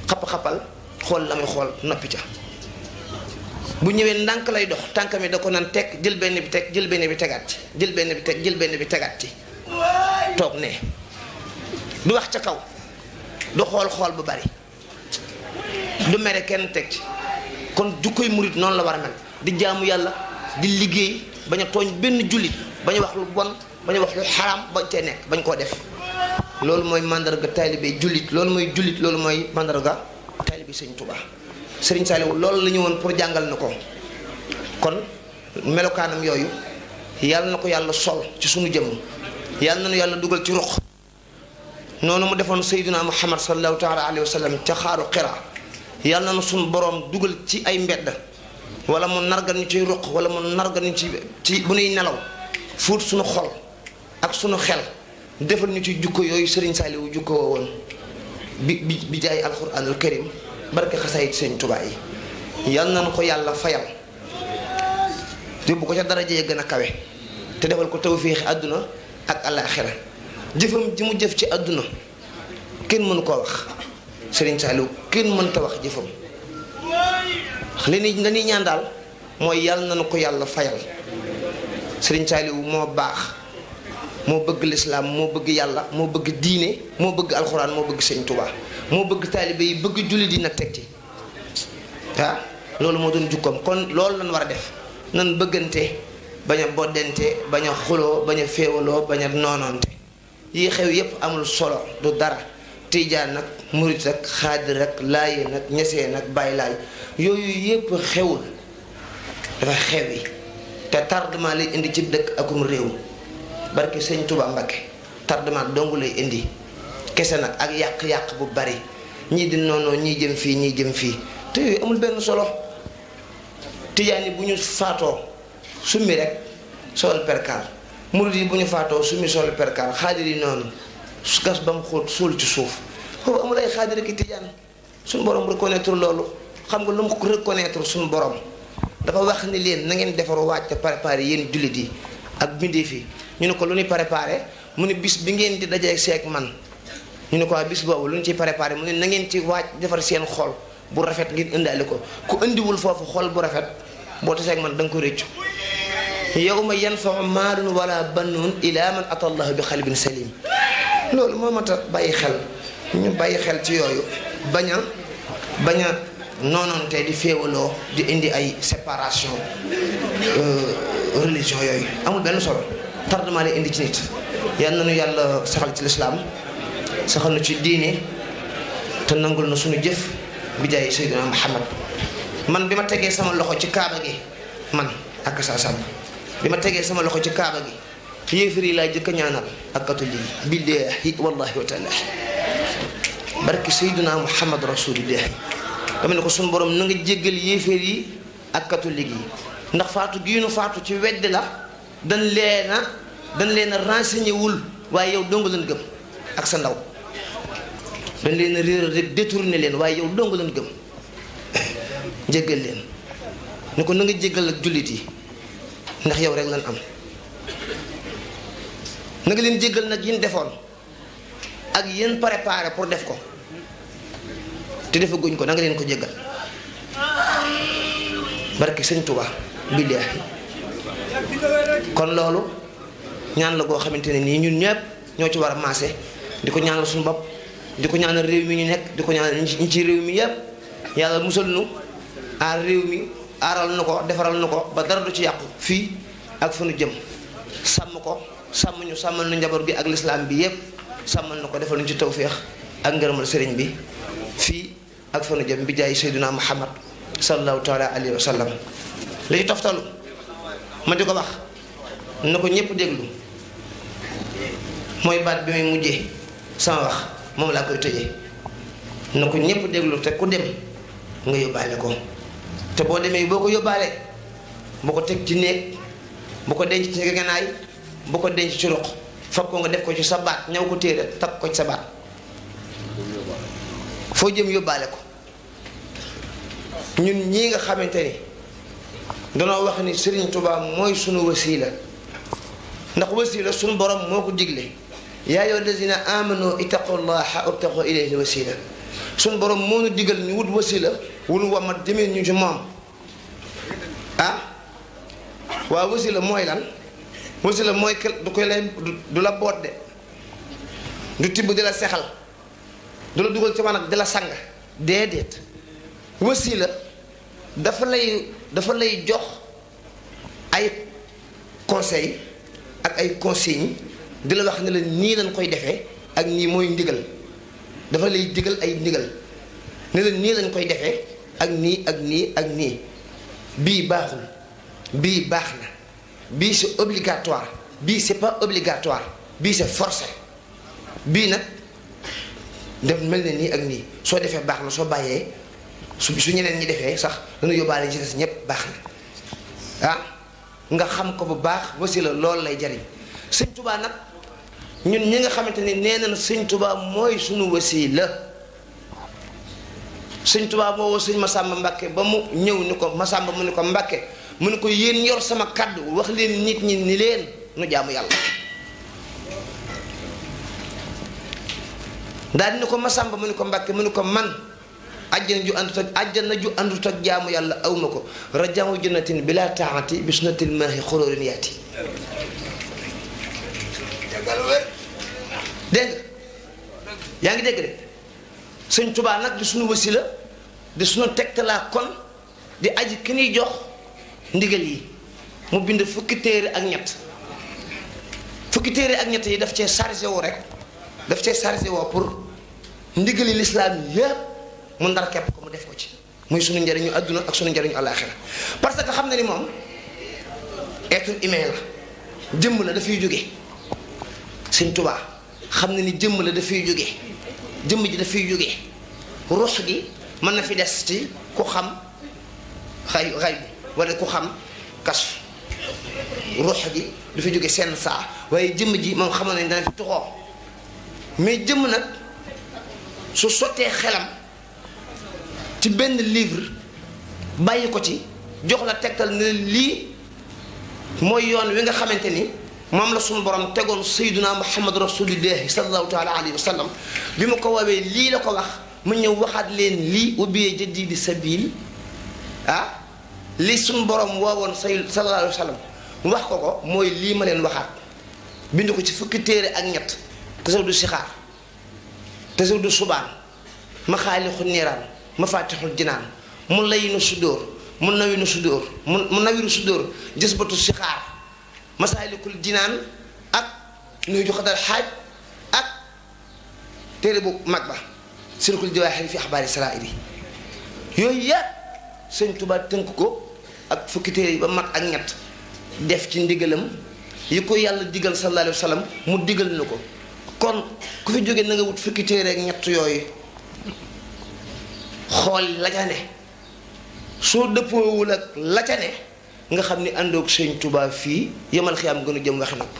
[SPEAKER 1] xapp-xappal xool la muy xool noppi ca bu ñëwee ndànk lay dox tànkam yi da ko naan teg jël benn bi teg jël benn bi tegaat ci jël benn bi teg jël benn bi tegaat ci toog ne du wax ca kaw du xool bu bari du mere kenn teg ci
[SPEAKER 5] kon jukkoy murit noonu la war a mel di jaamu yàlla di liggéey bañ a tooñ benn jullit bañ a wax lu bon bañ a wax lu xaraam bañ cee nekk bañ koo def loolu mooy mandarga taalibe jullit loolu mooy jullit loolu mooy mandarga taalibe sëñ Tuubaa sëriñ Saliou loolu la ñu woon pour jàngal na ko kon melokaanam yooyu yàlla na ko yàlla sol ci sunu jëmm yàlla na nu yàlla dugal ci ruq noonu mu defoon Seydina Muhammad sallallahu taala alayhi wa sallam ca xaaru Qira yàlla na nu sunu boroom dugal ci ay mbedd wala mu nargal ñu ci ruq wala mu nargal ñu ci bu nuy nelaw fuut sunu xol ak sunu xel defal ñu ci jukko yooyu sëriñ Saliou jukko woo woon bi jaay alquranul karim barke xasaayit sëñ Tuubaa yi yal nañu ko yàlla fayal yóbbu ko ca daraja yi gën a kawe te defal ko tawfiixi àdduna ak alaaxira jëfam ji mu jëf ci àdduna kenn mënu koo wax sëriñ Saliou kenn mënta wax jëfam li ni ñaan daal mooy yal nañu ko yàlla fayal sëriñ Saliou moo baax moo bëgg lislaam moo bëgg yàlla moo bëgg diine moo bëgg alxuraan moo bëgg sëñ Tuubaa moo bëgg taalibe yi bëgg julli di nag teg ci ah loolu moo doon jukkoom kon loolu lañ war a def nan bëggante bañ a boddente bañ a xuloo bañ a féewaloo bañ a noonoonte yi xew yépp amul solo du dara tijaan nag murit ak xaadir ak laayeen ak ñeseen ak bàyyi laay yooyu yépp xewul dafa xew yi te tardement lay indi ci dëkk akum réew barke sëñ Tuubaa Mbakke tardement dongu lay indi kese nag ak yàq-yàq bu bari ñii di noonoo ñii jëm fii ñii jëm fii te yooyu amul benn solo tijaan yi bu ñu faatoo summi rek sol perkaal murid yi bu ñu faatoo summi sol perkaal xaadir yi noonu gas ba mu xóot suul ci suuf foofu amul ay xaadir ki tijaan suñu borom reconnaître loolu xam nga lu mu ko reconnaître suñu borom dafa wax ni leen na ngeen defaru waaj te préparé yéen jullit yi ak bindee fi ñu ne ko lu ñuy préparé mu ne bis bi ngeen di dajee seeg man ñu ne ko bis boobu lu ñu ciy préparé mu ne na ngeen ci waaj defar seen xol bu rafet ngeen indaale ko ku indiwul foofu xol bu rafet boo taseeg man da nga ko réccu yawma yanfau maalun wala banuun ila man ata allah bi xalbin salim loolu moo mat a bàyyi xel ñu bàyyi xel ci yooyu bañ a noonoonte di féewaloo di indi ay séparation religion yooyu amul benn solo tardement lay indi ci nit yal nañu yàlla saxal ci lislaam saxal na ci diine te nangul na suñu jëf bi jaay Seydina Muhammad man bi ma tegee sama loxo ci kaaba gi man ak sa sàmm bi ma tegee sama loxo ci kaaba gi yéefar yi laay jëkk a ñaanal ak catholique yi billaahi wallahi wa taala barki Seydina Muhammad rasulillahi dama ne ko suñu borom na nga jéggal yéefar yi ak catholique yi ndax faatu gii nu faatu ci weddi la dañ leen a renseigné wul waaye yow dong leen gëm ak sa ndaw dañ leen a réeral rek détourné leen waaye yow dong leen gëm jéggal leen ni ko na nga jéggal ak jullit yi ndax yow rek lan am na nga leen jéggal nag yin defoon ak yéen préparé pour def ko te defaguñ ko na nga leen ko jéggal barke sëñ Tuubaa billaahi kon loolu ñaan la goo xamante ne nii ñun ñëpp ñoo ci war a maase di ko ñaanal suñu bopp di ko ñaanal réew mi ñu nekk di ko ñaanal ñi ci réew mi yëpp yàlla musal nu aar réew mi aaral na ko defaral na ko ba dara du ci yàqu fii ak fu nu jëm sàmm ko sàmm ñu sàmmal nu njaboot gi ak lislaam bi yëpp sàmmal na ko defal ñu ci tawféex ak ngërëmal sëriñ bi fii ak fu nu jëm bi jaay Seydina Muhammad sallallahu taala alayhi wa sallam li toftalu ma di ko wax na ko ñëpp déglu mooy baat bi may mujjee sama wax moom laa koy tëjee na ko ñëpp déglu te ku dem nga yóbbaale ko te boo demee boo ko yóbbaale boo ko teg ci néeg bu ko denc ci gànnaay bu ko denc ci ruq fab ko nga def ko ci sa baat ñaw ko téere takk ko ci sa baat foo jëm yóbbaale ko ñun ñii nga xamante ni danoo wax ni Serigne Touba mooy sunu wasiila ndax wasiila sunu borom moo ko digle yaa ayyuha allazina amanu ittaqullaha wabtaqu ilayhi wasiila sunu borom moo nu digal ñu wut wasiila wunu wamat jëmee ñu ci moom ah waaw wasiila mooy lan wasiila mooy du koy lay du la boot de du tibb di la sexal du la dugal ci wanag di la sang déedéet wasiila dafa lay jox ay conseil ak ay consignes di la wax ne la nii lañ koy defee ak nii mooy ndigal dafa lay digal ay ndigal ne la nii lañ koy defee ak nii ak nii ak nii bii baaxul bii baax na bii c'est obligatoire bii c'est pas obligatoire bii c'est forcé bii nag def mel ne nii ak nii soo defee baax na soo bàyyee su ñeneen ñi defee sax dana yóbbaale ci des ñëpp baax na ah nga xam ko bu baax wasila loolu lay jariñ sëñ Tuubaa nag ñun ñi nga xamante ni nee na sëñ Tuubaa mooy suñu wasila sëñ Tuubaa moo woo sëñ Masamba Mbàkke ba mu ñëw ni ko Masamba mu ni ko Mbàkke mu ni ko yéen yor sama kàddu wax leen nit ñi ni leen nu jaamu yàlla daal ni ko Masamba mu ni ko Mbàkke mu ni ko man àjjana ju àndut ak jaamu yàlla awma ko rajaamu jannatin bila taati bi sunnatil maahi xuroorin yaati dégg nga yaa ngi dégg de sëñ Tuubaa nag di suñu wasila di suñu tegtalaa kon di aji ki ñuy jox ndigal yi mu bind fukki téere ak ñett yi daf cee chargé woo rek daf cee chargé woo pour ndigali lislaam yépp mu ndar kepp ko mu def ko ci muy sunu njëriñu àdduna ak sunu njëriñu àllaaxira parce que xam na ni moom être humain la jëmm la dafay jóge sëñ Tuubaa xam na ni jëmm la dafay jóge jëmm ji dafay jóge ruux gi mën na fi des ci ku xam xay bi wala ku xam kas ruux gi dafay jóge seen saa waaye jëmm ji moom xamoon nañ dana fi tuxoo mais jëmm nag su sottee xelam ci benn livre bàyyi ko ci jox la tegtal ne lii mooy yoon wi nga xamante ni moom la suñu borom tegoon sayyiduna muhammad rasulillahi sallallahu taala alayhi wa sallam bi ma ko woowee lii la ko wax ma ñëw waxaat leen lii ubbiyee jaddi di sabil ah li suñu borom woowoon sallallahu alayhi wa sallam wax ko mooy lii ma leen waxaat bind ko ci fukki téere ak ñett tasawdu sixaar tasawdu subaan maxaalixu niiraan mafatixul jinaan mu layinu sudóor mu nawinu sudóor mu nawiru sudóor jësbatu sixaar masaalikul jinaan ak nuy joxatal xaaj ak téere bu mag ba sirkul jawaaxir fi axbaari sarairi yooyu yëpp sëñ Tuubaa tënk ko ak fukki téere yi ba mat ak ñett def ci ndigalam yi ko yàlla digal sallallahu alayhi wa sallam mu digal na ko kon ku fi jógee na nga wut fukki téere ak ñett yooyu xool la ca ne soo dëppoowul ak la ca ne nga xam ni àndoog sëñ Tuubaa fii yemal xiyaam gën a jëm waxi nopp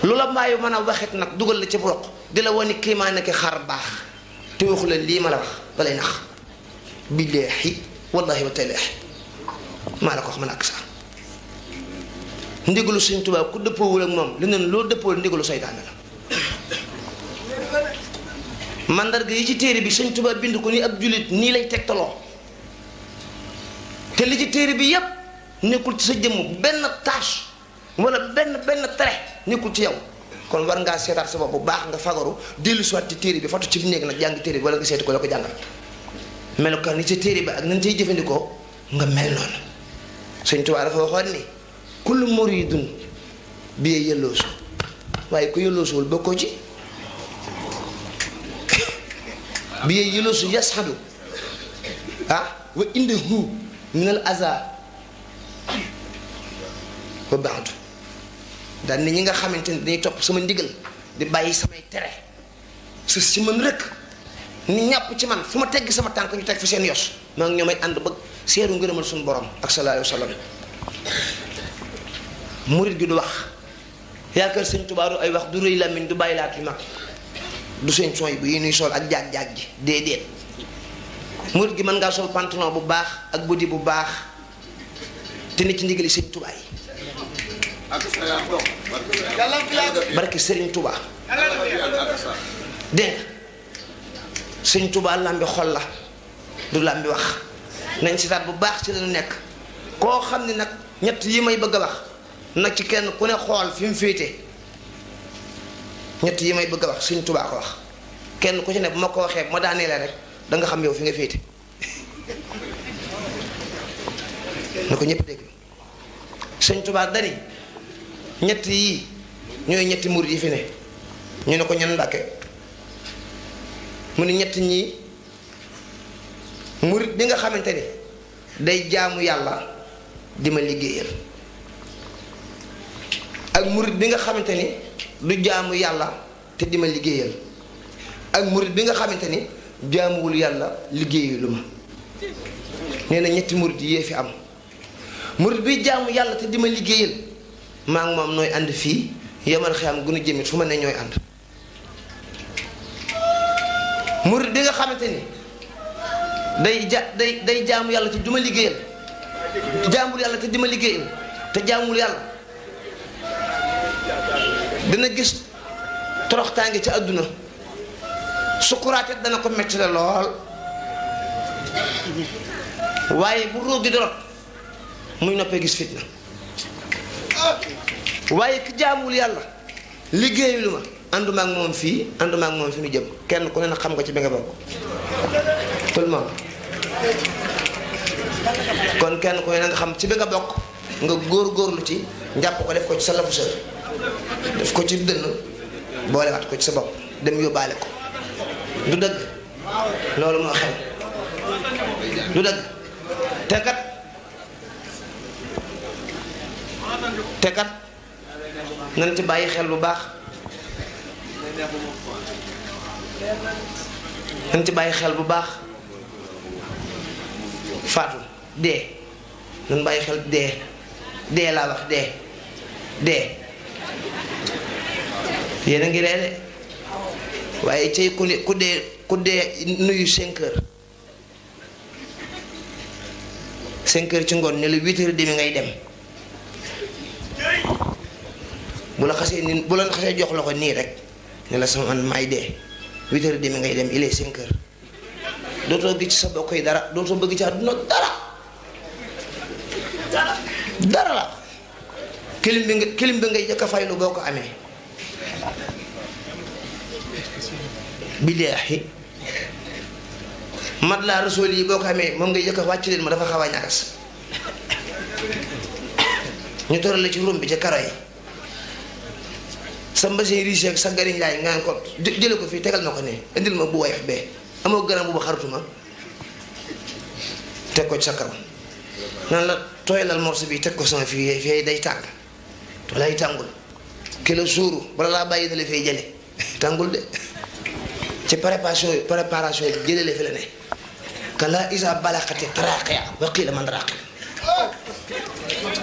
[SPEAKER 5] lu la mbaayu mën a waxit nag dugal la ci roq di la woni kii maa nekk xar baax te waxu la lii ma la wax da lay nax billaahi wallaahi wa taalaahi maa la ko wax man ak sax ndigalu sëñ Tuubaa ku dëppoowul ak moom li neen loo dëppoowul ndigalu saytaane la mandarga yi ci téere bi sëñ Tuubaa bind ko ni ab jullit nii lay tegtaloo te li ci téere bi yépp nekkul ci sa jëmm benn tâche wala benn trait nekkul ci yow kon war ngaa seetaat sa bopp bu baax nga fagaru dellu soit ci téere bi fatu ci néeg nag jàng téere bi wala nga seeti ko la ko jàngal melokaan ni ci téere bi ak nañ cay jëfandikoo nga mel noonu sëñ Tuubaa dafa waxoon ni kullu muridun bi yëlloosu waaye ku yëlloosuwul bokkoo ci bi yëlloosu yashadu wa indahu min al aza wa baadu daal ni ñi nga xamante ni dañuy topp sama ndigal di bàyyi samay tere su si man rëkk ni ñàpp ci man fu ma tegg sama tànk ñu teg fi seen yos maa ngi ñoomay ànd bëgg seeru ngërëmal suñu borom ak sallallahu alayhi wa sallam murit gi du wax yaakaar sëñ Tuubaa du ay wax du rëy làmmiñ du bàyyi laat yu mag du seen son yi bu yi nuy sol ak jaag-jaag ji déedéet murit gi mën ngaa sol pantalon bu baax ak bodi bu baax te ne ci ndigali sëñ Tuubaa yi barke sëriñ Tuubaa dégg nga sëñ Tuubaa làmbi xol la du làmbi wax nañ si taat bu baax ci lañu nekk koo xam ne nag ñett yi may bëgg a wax nag ci kenn ku ne xool fi mu féete ñett yi may bëgg a wax sëñ Tuubaa ko wax kenn ku ci ne bu ma ko waxee bu ma daaneele rek da nga xam yow fi nga féete na ko ñëpp dégg sëñ Tuubaa dani ñett yii ñooy ñetti murid yi fi ne ñu ne ko ñan Mbàkke mu ne ñett ñii murid bi nga xamante ni day jaamu yàlla di ma liggéeyal ak murid bi nga xamante ni du jaamu yàlla te di ma liggéeyal ak murid bi nga xamante ni jaamuwul yàlla liggéeyalu ma nee na ñetti murid yee fi am murid bi jaamu yàlla te di ma liggéeyal maa ngi moom nooy ànd fii yemal xiyam gunu jëmit fu ma ne ñooy ànd murid bi nga xamante ni day jaamu yàlla te du ma liggéeyal jaamul yàlla te di ma liggéeyal te jaamul yàlla dana gis toroxtaange ci àdduna sukuraate dana ko metti la lool waaye bu róog di dorot muy noppee gis fitna waaye ki jaamul yàlla liggéeyulu ma ànduma ak moom fii ànduma ak moom fi nu jëm kenn ku ne na xam nga ci bi nga bokk tout le monde kon kenn ku ne na nga xam ci bi nga bokk nga góor-góorlu ci njàpp ko def ko ci sa lafu sër def ko ci dënn boolewaat ko ci sa bopp dem yóbbaale ko du dëgg loolu moo xew du dëgg te kat nañ ci bàyyi xel bu baax nañ ci bàyyi xel bu baax faatu dee nañ bàyyi xel dee laa wax dee yéen a ngi ree de waaye cay ku dee nuyu 5 heures 5 heures ci ngoon ne la 8 heures demi ngay dem bu la xasee jox loxo nii rek ne la sama man maay dee 8 heures demi ngay dem il est 5 heures dootoo gis ci sa bokk yi dara dootoo bëgg ci àdduna dara la kilim bi ngay jëkk a faylu boo ko amee billaahi mat laa rasool yi boo ko amee moom ngay jëkk a wàcc leen ma dafa xaw a ñagas ñu toral la ci rum bi ca karo yi sa mbasin riche ak sa gariñ laay nga ko jële ko fii tegal ma ko ne indil ma bu woyof bee amoo garam bu ba xarituma teg ko ci sa kaw nan la tooyalal morso bi teg ko sama fii day tàng lay tàngul kilo suuru bala laa bàyyi na la fay jële tàngul de ci préparation yi jële la fi la ne kala isa balaxati traqiya wa qiila man raqi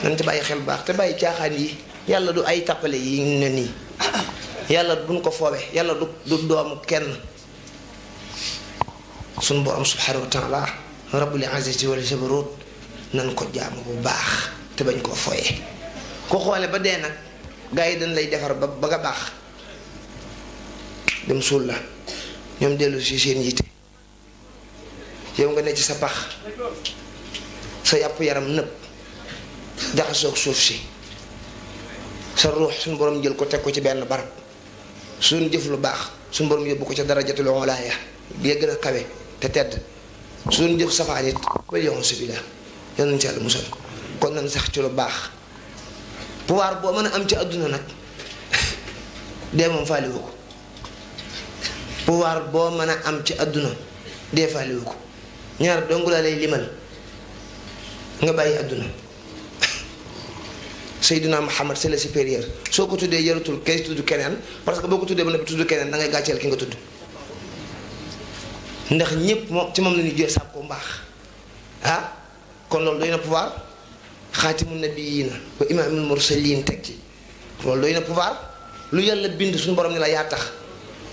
[SPEAKER 5] nañ ci bàyyi xel bu baax te bàyyi caaxaan yi yàlla du ay tappale yi ne nii yàlla duñ ko foowe yàlla du doomu kenn suñ borom subhanahu wa taala rabbul izzati wal jabarut nan ko jaamu bu baax te bañ koo fooyee ko xoole ba dee nag gars yi dañ lay defar ba nga baax dem suul la ñoom dellu si seen yitte yow nga ne ci sa pax sa yàpp yaram nëb jaxasoog suuf si sa ruux suñu borom jël ko teg ko ci benn barab suñu jëf lu baax suñu borom yóbbu ko ca darajatul ulaaya bi gën a kawe te tedd suñu jëf safaan it ba yoon si bi la yal nañ ci Yàlla musal kon nañ sax ci lu baax pouvoir boo mën a am ci àdduna nag dee moom faaliwu ko pouvoir boo mën a am ci àdduna dee faaliwu ko ñaar dong laa lay limal nga bàyyi àdduna Seydina Muhammad c'est le supérieur soo ko tuddee yaratul kay tudd keneen parce que boo ko tuddee ba noppi tudd keneen da ngay gàcceel ki nga tudd ndax ñépp moom ci moom la ñuy jël sàkku mbaax ah kon loolu doy na pouvoir xaatimu nabiyyiina wa imaamul mursaliin teg ci loolu doy na pouvoir lu yàlla bind suñu borom ni la yaa tax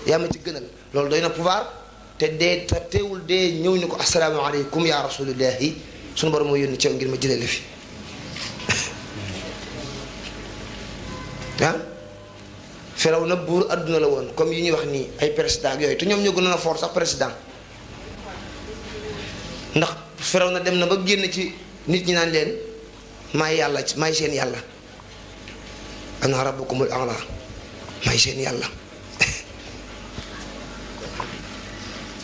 [SPEAKER 5] yaa ma ci gënal loolu doy na pouvoir te dee teewul dee ñëw ni ko asalaamaaleykum yaa rasulillahi suñu borom moo yónni ceew ngir ma jëlee la fi ah firaw na buur adduna la woon comme yi ñuy wax nii ay président ak yooyu te ñoom ñoo gënoon a fort sax président ndax firaw na dem na ba génn ci nit ñi naan leen maay yàlla maay seen yàlla ana rabbukumul a'la maay seen yàlla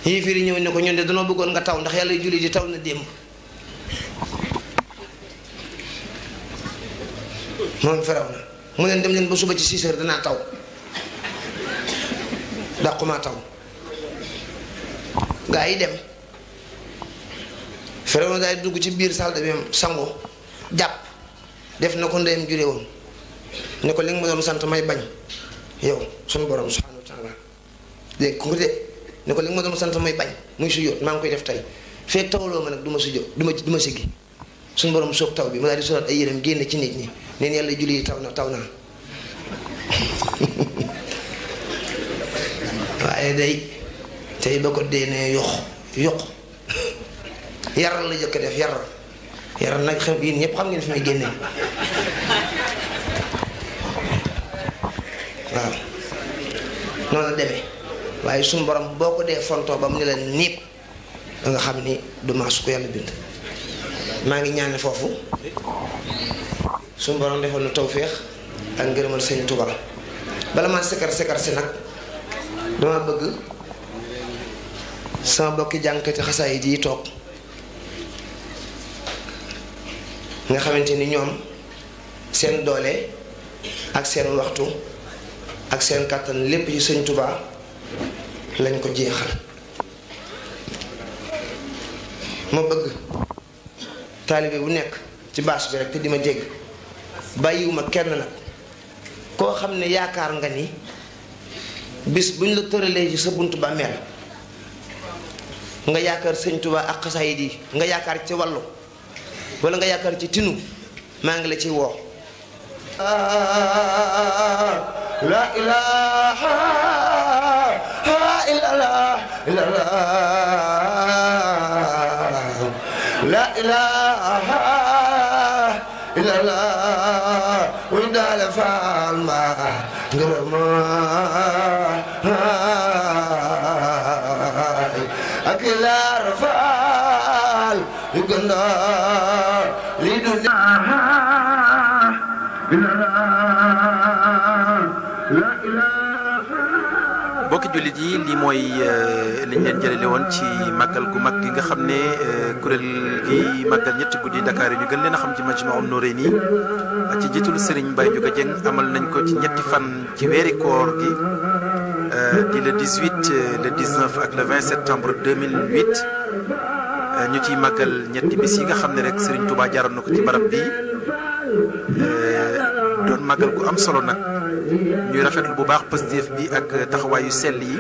[SPEAKER 5] yéefar yi ñëw ne ko ñun de danoo bëggoon nga taw ndax yàlla julli di taw na démb moom Firawna mu leen dem leen ba suba ci 6 heures danaa taw dàqumaa taw gaa yi dem Firawna daal di dugg ci biir salle de bain sangu jàpp def na ko ndeyam jure woon ne ko li nga ma doon sant may bañ yow sunu borom subhanahu wa taala léegi ku de ne ko li nga ma doon sant may bañ muy sujjóot maa ngi koy def tey fekk tawloo ma nag du ma sujjóot du ma siggi suñu borom soob taw bi ma daal di solaat ay yéreem génn ci nit ñi neen yàlla julli yi taw naa waaye day tey ba ko dee ne yoq yaral la jëkk def yaral nag xam yéen ñëpp xam ngeen fi may génne waaw noonu la demee waaye suñu borom boo ko dee fontoo ba mu ne la niip da nga xam ni du maasu ko yàlla bind maa ngi ñaane foofu suñu borom defal nu tawféex ak ngërëmal Sëñ Tuubaa bala maa sekar si nag dama bëgg sama bokki jànkati xasaayid yi toog nga xamante ni ñoom seen doole ak seen waxtu ak seen kàttan lépp ci Sëñ Tuubaa lañ ko jeexal ma bëgg taalibe bu nekk ci bâche bi rek te di ma jégg bàyyiwuma kenn nag koo xam ne yaakaar nga ni bis buñ la tëralee ci sa buntu bàmmeel nga yaakaar Sëñ Tuubaa ak xasaayid yi nga yaakaar ci wàllu wala nga yaakaar ci tinu maa ngi la ci woo la ilaha illallah la ilaha illallah wuy daale faal ma ngërëma ak laar faal yu gënda li du
[SPEAKER 6] bokki jullit yi lii mooy liñ leen jëlale woon ci màggal gu mag gi nga xam ne kuréel gi màggal ñetti guddi Dakar yi ñu gën leen a xam ci Majmahun Nurayni ci jiitul Serigne Baye Ndiouga Dieng amal nañ ko ci ñetti fan ci weeri koor gi di le 18 le 19 ak le 20 septembre 2008 ñu ciy màggal ñetti bis yi nga xam ne rek Serigne Touba jaaroon na ko ci barab bi doon màggal gu am solo nag ñuy rafetlu bu baax positif bi ak taxawaayu sell yi